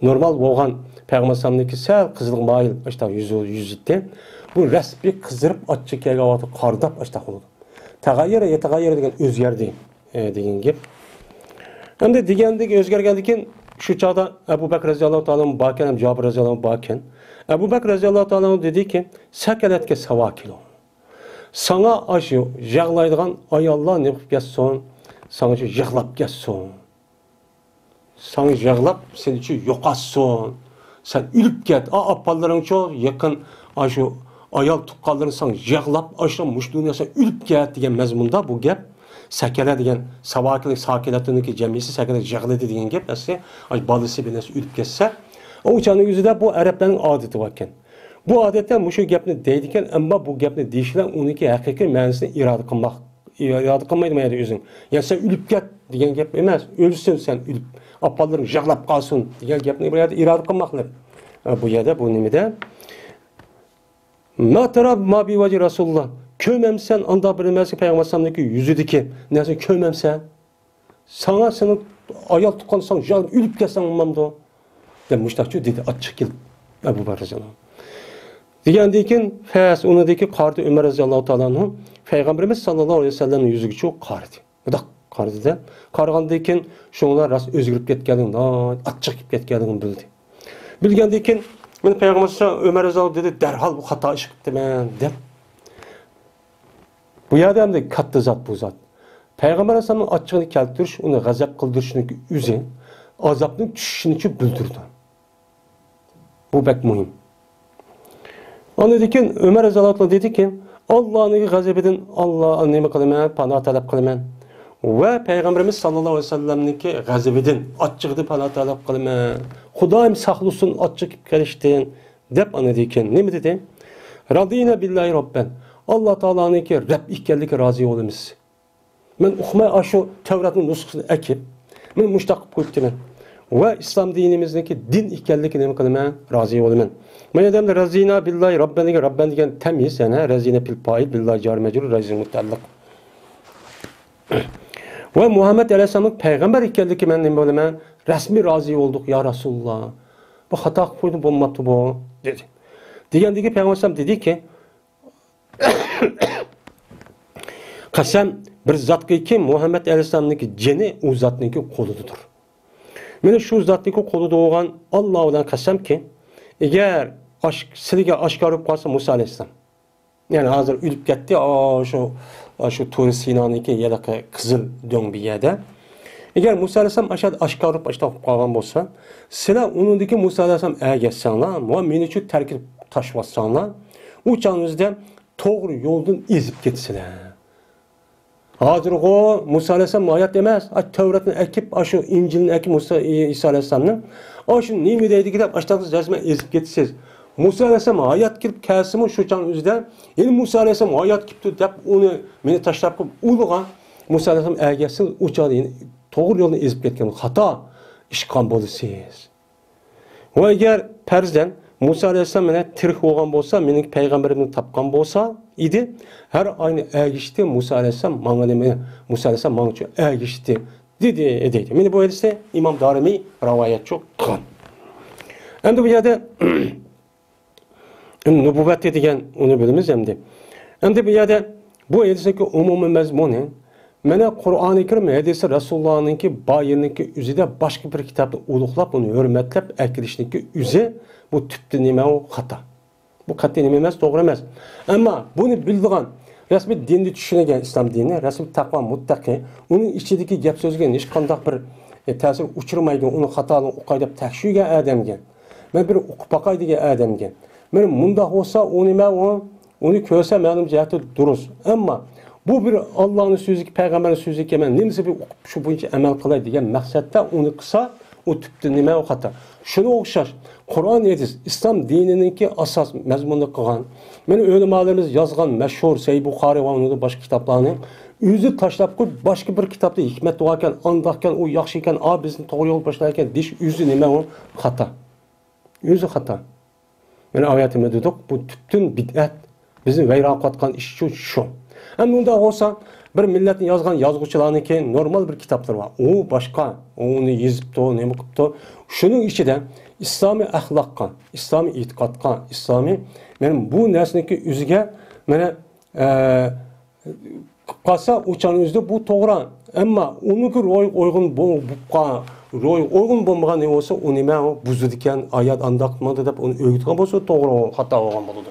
[SPEAKER 1] Normal bo'lgan payg'ambarniki sal qizil moyil işte yuzida bu rasmiy qizirib achchiq kelgan vaqtda qordab ashta bo'ldi. Tagayyara yetagayyara degan o'zgardi degan gap. Endi degandek o'zgargandan keyin shu chog'da Abu Bakr roziyallohu taolo bor ekan, ham Jabir roziyallohu anhu bor ekan. Abu Bakr roziyallohu taolo dediki, sakalatga savakil. Sana aşı yig'laydigan ayollar ne qilib ketsin? Sana shu yig'lab ketsin. Sana yig'lab seni shu yo'qotsin. Sen o'lib ket. Apalaring cho'g' yaqin shu ayol tuqqanlaring sana yig'lab shu mushtuni sen o'lib ket degan mazmunda bu gap. Sakala degan savakil sakilatniki jamiyasi sakala yig'ladi degan gap. Asli bolasi bilan o'lib ketsa, o uchani yuzida bu arablarning odati bor ekan. Bu odatda mushu gapni deydi ekan, ammo bu gapni deyishlar uniki haqiqiy ma'nosini iroda qilmoq, iroda qilmaydi mayli o'zing. Ya sen o'lib ket degan gap emas, o'lsin sen o'lib, apalaring yig'lab qolsin degan gapni bu yerda iroda qilmoqlar. Bu yerda bu nimada? Ma tara ma bi vaji Rasululloh. Ko'mamsan anda bilmasi payg'ambar sollallohu yuzidiki narsa ko'mamsan. Sana seni Ayol tuqqansan, o'lib ketsang bo'lmamdi deb mushtaqchi dedi, achchiq kelib Abu Bakr roziyallohu anhu. Degandan keyin fas unidagi qardi Umar roziyallohu taolo payg'ambarimiz sallallohu alayhi vasallamning yuziga cho'q qardi. Bundoq qaradida, qaragandan keyin shunlar rost o'zgarib ketganligini, achchiq kelib ketganligini bildi. Bilgandan keyin men payg'ambar Umar roziyallohu dedi, darhol bu xato ish qilibdiman deb. Bu yerda endi katta zot bu zot. Payg'ambar alayhisalomning achchig'ini keltirish, uni g'azab qildirishning o'zi azobning tushishini bildirdi. Bu bek muhim. Ondan keyin Umar roziyallohu anhu dediki, Allohning g'azabidan Alloh nima qilaman, panoh talab qilaman. Va payg'ambarimiz sallallohu alayhi vasallamniki g'azabidan, achchig'idan panoh talab qilaman. Xudoyim saqlasin achchiq kelib kelishdan deb andan keyin nima dedi? Radina billahi robban. Alloh taoloniki Rab ekanligiga rozi bo'lamiz. Men uqmay shu Tavratning nusxasini akib, men mushtaq qilib qo'yibdiman. Va islom dinimizniki din ekanligini nima qilaman? Rozi bo'laman. Mana endi razina billahi robban degan robban degan tamyiz, ya'ni razina bil fa'il billahi jar majrur razina mutaalliq. Va Muhammad alayhisalomning payg'ambar ekanligi men nima bo'laman? Rasmiy rozi bo'ldik ya Rasululloh. Bu xato qilib qo'ydim, bo'lmabdi bu dedi. Degandagi payg'ambar alayhisalom dediki, qasam bir zotga Muhammad alayhisalomniki jini u zotniki qo'lidadir. Mana shu zotniki qo'lida bo'lgan Alloh bilan qasamki, agar sizga oshkor bo'lib qolsa Musa alayhisalom, ya'ni hozir o'lib ketdi, shu Tur Sinoniki yaqi qizil do'ngbi yerda. Agar Musa alayhisalom ashad oshkor bo'lib ashtoq qolgan bo'lsa, sizlar uningdagi Musa alayhisalom ergashsanglar, va meni uchun tark etib tashlatsanglar, u chog'ingizda to'g'ri yo'ldan ezib ketsizlar. Hozirg'u Musa alayhisalom hayot emas, Tavratni akib, shu Injilni akib Musa Isa alayhisalomni, shu nima deydi deb ashtaqsiz rasman ezib ketsiz. Musa alayhisalom hayot kirib kelsimi shu chang o'zida, endi Musa alayhisalom hayot kiribdi deb uni meni tashlab qo'yib ulg'an Musa alayhisalom ergashsin, u chog'da to'g'ri yo'lni ezib ketgan xato ish qilgan bo'lasiz. Va agar farzand Musa alayhisalom meni tirik bo'lgan bo'lsa, mening payg'ambarimni topgan bo'lsa idi, har oyni ergishdi Musa alayhisalom manga nima, Musa alayhisalom manga uchun ergishdi dedi deydi. Meni bu hadisda Imom Dorimiy rivoyat qilgan. Endi bu yerda nubuvvat degan uni bilamiz endi. Endi bu yerda bu hadisdagi umumiy mazmuni mana Qur'oni Karim hadisi Rasulullohningki bayonniki o'zida boshqa bir kitobni ulug'lab, uni hurmatlab akilishniki o'zi bu tubda nima u xato. Bu qat'iy nima emas, to'g'ri emas. Ammo buni bildigan rasmiy dinni tushungan islom dini, rasmiy taqvo muttaqi, uning ichidagi gap so'zga hech qanday bir ta'sir uchirmaydigan, uni xatoni o'qay deb tekshirgan odamga, men bir o'qib boqay degan odamga, men bundoq bo'lsa, u nima u, uni ko'rsa ma'lum jihatda durust. Ammo bu bir Allohning so'zi, payg'ambarning so'zi ekan, nimasi bir o'qib shu bo'yicha amal qilay degan maqsadda uni qilsa, u tubda nima u xato. Shuni o'xshash Qur'on hadis islom dinininki asos mazmunini qilgan, meni ulamolarimiz yozgan mashhur Sahih Buxoriy va uning boshqa kitoblarni o'zi tashlab qo'yib boshqa bir kitobda hikmat bor ekan, andoq ekan, u yaxshi ekan, a bizni to'g'ri yo'l boshlar ekan deyish o'zi nima u xato. O'zi xato. Mana oyatimda dedik, bu tubdan bid'at, bizni vayron qilayotgan ish shu. Endi unda bo'lsa bir millatni yozgan yozuvchilarniki normal bir kitoblar bor. U boshqa, uni yozibdi, nima qilibdi. Shuning ichida islomiy axloqqa, islomiy e'tiqodga, islomiy mana bu narsaniki o'ziga mana qilib qolsa, o'shaning o'zida bu to'g'ri. Ammo uniki ro'y uyg'un bo'lib ro'y uyg'un bo'lmagan nima bo'lsa, u nima buzadi ekan, oyat andoq qilmadi deb uni o'rgatgan bo'lsa, to'g'ri xato bo'lgan bo'ladi.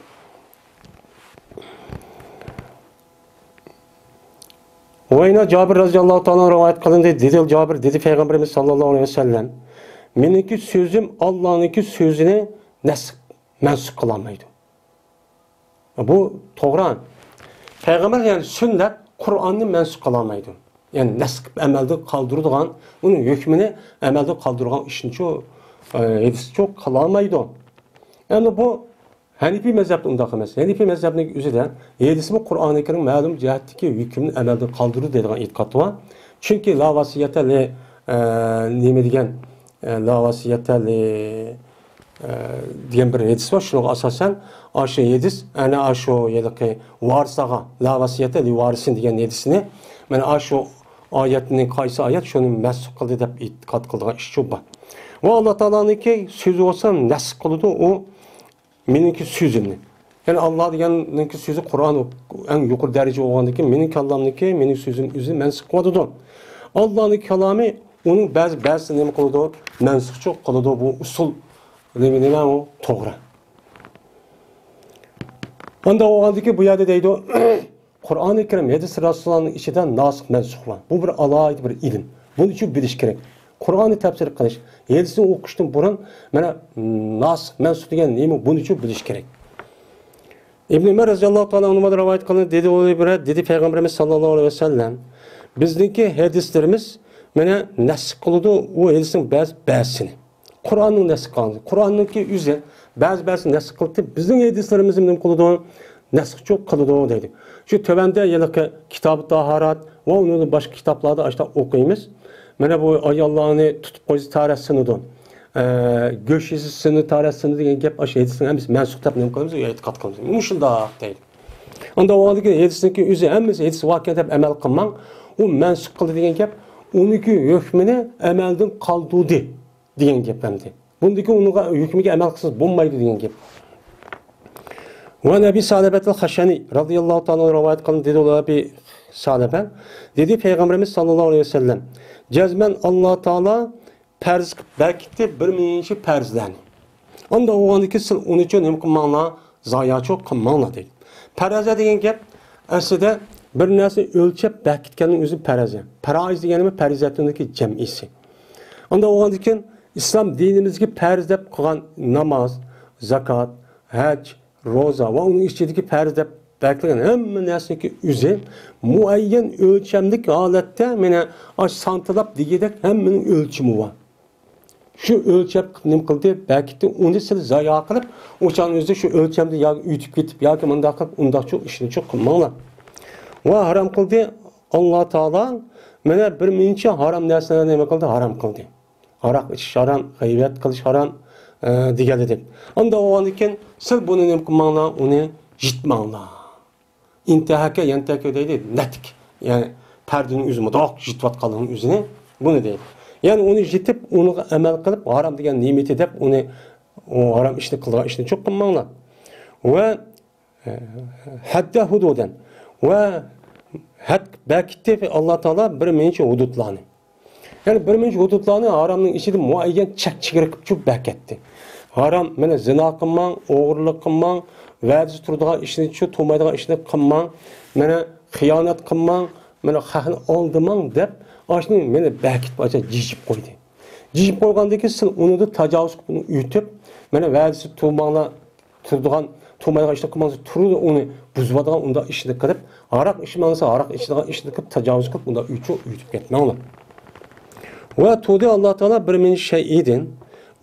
[SPEAKER 1] Oyna Cabir radıyallahu ta'ala rivayet kılındı. Dedi Cabir, dedi Peygamberimiz sallallahu aleyhi ve sellem, meniki sözüm Allah'ınki sözünü mensup kılamaydı. Bu doğru. Peygamber yani sünnet Kur'an'ı mensup kılamaydı. Yani nesq əməldə kaldırdıgan, onun hükmünü əməldə kaldırgan işin çok, hadisi çok kılamaydı. Yani bu Hanifi mezhebde undaq emas. Hanifi mezhebinin özü de hadismi Kur'an-ı Kerim ma'lum cihetdeki hükmünü əməldə kaldırır dediğin itiqatı var. Çünki la vasiyete li nima degan la vasiyete li degan bir hadis var. Şuna asasen aşı hadis ana aşı yediki varisaga la vasiyete li varisin degan hadisini mana aşı oyatni qaysi oyat shuni mansux qildi deb e'tiqod qiladigan ish bor. Va Alloh taoloniki so'zi bo'lsa nasx qiladi u meningki so'zimni. Ya'ni Alloh deganninki so'zi Qur'on eng yuqori daraja bo'lgandan keyin mening kalomniki, mening so'zim o'zi mansux qiladi. Allohning kalomi uning ba'zi ba'zi nima qiladi? Mansux qiladi. Bu usul nima u? To'g'ri. Unda bo'lgandiki bu yerda deydi Qur'oni Karim hadis Rasulullohning ichida nasix mansux bor. Bu bir alohida bir ilm. Buni uchun bilish kerak. Qur'onni tafsir qilish, hadisni o'qishdan burun mana nasix mansux degan nima buni uchun bilish kerak. İbn Ömer radhiyallohu ta'ala anhu rivayet qilindi, dedi o bir dedi Peygamberimiz sallallahu aleyhi ve sellem bizningki hadislerimiz mana nasx qiladi u hadisning ba'zi ba'zisini. Qur'onning nasx qildi. Qur'onningki o'zi ba'zi ba'zi nasx qildi. Bizning hadislarimiz nima qiladi? Nasx çok qiladi dedi. Shu tövanda yiliqi Kitob Tahorat va uni boshqa kitoblarda ashta o'qiymiz. Mana bu ayollarni tutib qo'yish tarasini go'sht tarasini degan gap ashu hadisning hammasi mansux deb nima qilamiz? E'tiqod qilamiz. Shundoq deydi. Unda o'g'ildagi hadisniki o'zi hammasi hadis voqea deb amal qilmang. U mansux qildi degan gap uniki hukmini amaldan qoldirdi degan gap hamdi. Bundaki unga hukmiga amal qilsangiz bo'lmaydi degan gap. Va Nabiy Salabatul Xashani radhiyallohu ta'ala rivoyat qilindi dedi ular bir Salaba dedi Peygamberimiz sallallohu alayhi vasallam jazman Alloh taolo farz qilib berkitdi bir minchi farzlarni. Unda o'g'andiki siz uni uchun nima qilmanglar? Zoyachoq qilmanglar dedi. Faraza degan gap aslida bir narsani o'lchab berkitganning o'zi faraza. Faraiz deganimi farizatniki jamisi. Unda o'g'andiki islom dinimizga farz deb qilgan namoz, zakot, haj, ro'za va uning ichidagi farz deb berkilgan hamma narsaniki o'zi muayyan o'lchamlik holatda mana santilab degidek hammaning o'lchami bor. Shu o'lchab nima qildi? Berkitdi. Uni siz zoya qilib, o'shaning o'zida shu o'lchamni yoki yutib ketib yoki bundoq qilib, undoq ishni cho'q qilmanglar. Va harom qildi Alloh taolo mana bir muncha harom narsalarni nima qildi? Harom qildi. Aroq ichish harom, g'iybat qilish harom degani deb. Unda bo'lgandan keyin siz buni nima qilmanglar? Uni yitmanglar. Intihaka yantaka deydi, natik. Ya'ni pardining o'zi mudoq yitayotganligining o'zini buni deydi. Ya'ni uni yetib, uniga amal qilib, harom degan ne'mati deb uni o harom ishni qilgan ishni cho'q qilmanglar. Va hadda hududan va had berkitdi Alloh taolo bir muncha hududlarni. Ya'ni bir muncha hududlarni haromning ichida muayyan chek-chegara qilib cho'p berkitdi. Harom mana zino qilmang, o'g'irlik qilmang, va'dasi turadigan ishni shu to'maydigan ishni qilmang, mana xiyonat qilmang, mana haqni oldimang deb ashuni meni berkitib acha jijib qo'ydi. Jijib qo'ygandan keyin siz uni tajovuz qilib yutib, mana va'dasi turmanglar, turadigan, to'maydigan ishni qilmang, turdi uni buzadigan unda ishni qilib, aroq ichmangsa aroq ichadigan ishni qilib tajovuz qilib unda uyutib ketmanglar. Va tudi Alloh taolo bir min shay'idin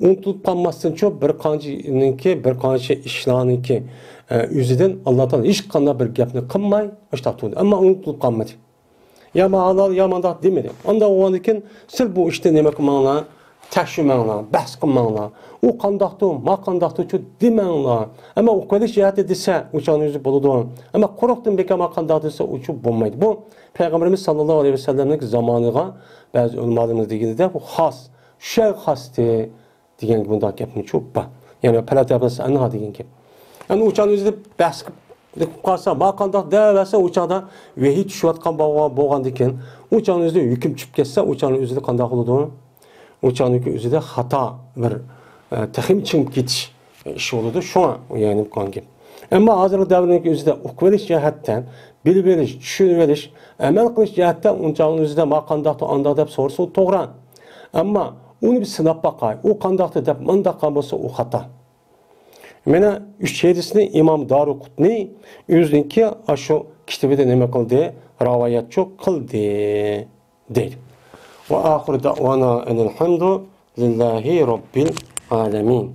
[SPEAKER 1] unutib qolmasdan cho'p bir qanchaniki bir qancha ishlarniki o'zidan Alloh taolo hech qanday bir gapni qilmay ashlab turdi. Ammo unutib qolmadi. Ya halol ya mandaq demedi. Unda bo'lgandan keyin siz bu ishni nima qilmanglar? Tekshirmanglar, bahs qilmanglar. U qandaqdir, ma qandaqdir chu demanglar. Ammo u qilish jihati desa, o'shani o'zi bo'ladi. Ammo quruqdan bekor ma qandaq desa, u chu bo'lmaydi. Bu Peygamberimiz sallallohu alayhi vasallamning zamoniga ba'zi ulamolarimiz deganida bu xos, shay xosdi degan bunday gapni cho'p bor. Ya'ni palatabas anha degan gap. Endi o'shani o'zida bahs qilib qolsa, ma qandaq devasa o'shada vahiy tushayotgan bo'lgandan keyin o'shani o'zida hukm tushib ketsa, o'shani o'zida qanday qiladi? O'shaniki o'zida xato bir taxim chingib ketish ishi bo'ladi. Shunga ya'ni qolgan gap. Ammo hozirgi davrning o'zida o'qib olish jihatdan, bilib olish, tushunib olish, amal qilish jihatdan unchaning o'zida ma qandaqdir, andoq deb so'rasa to'g'ri. Ammo uni bir sinab boqay, u qandaqdir deb mundoq qilgan bo'lsa u xato. Mana 3 hadisni Imom Daruqutni o'ziniki shu kitobida nima qildi? Rivoyat qildi deydi. Va oxiru da'vana alhamdu lillahi robbil alamin.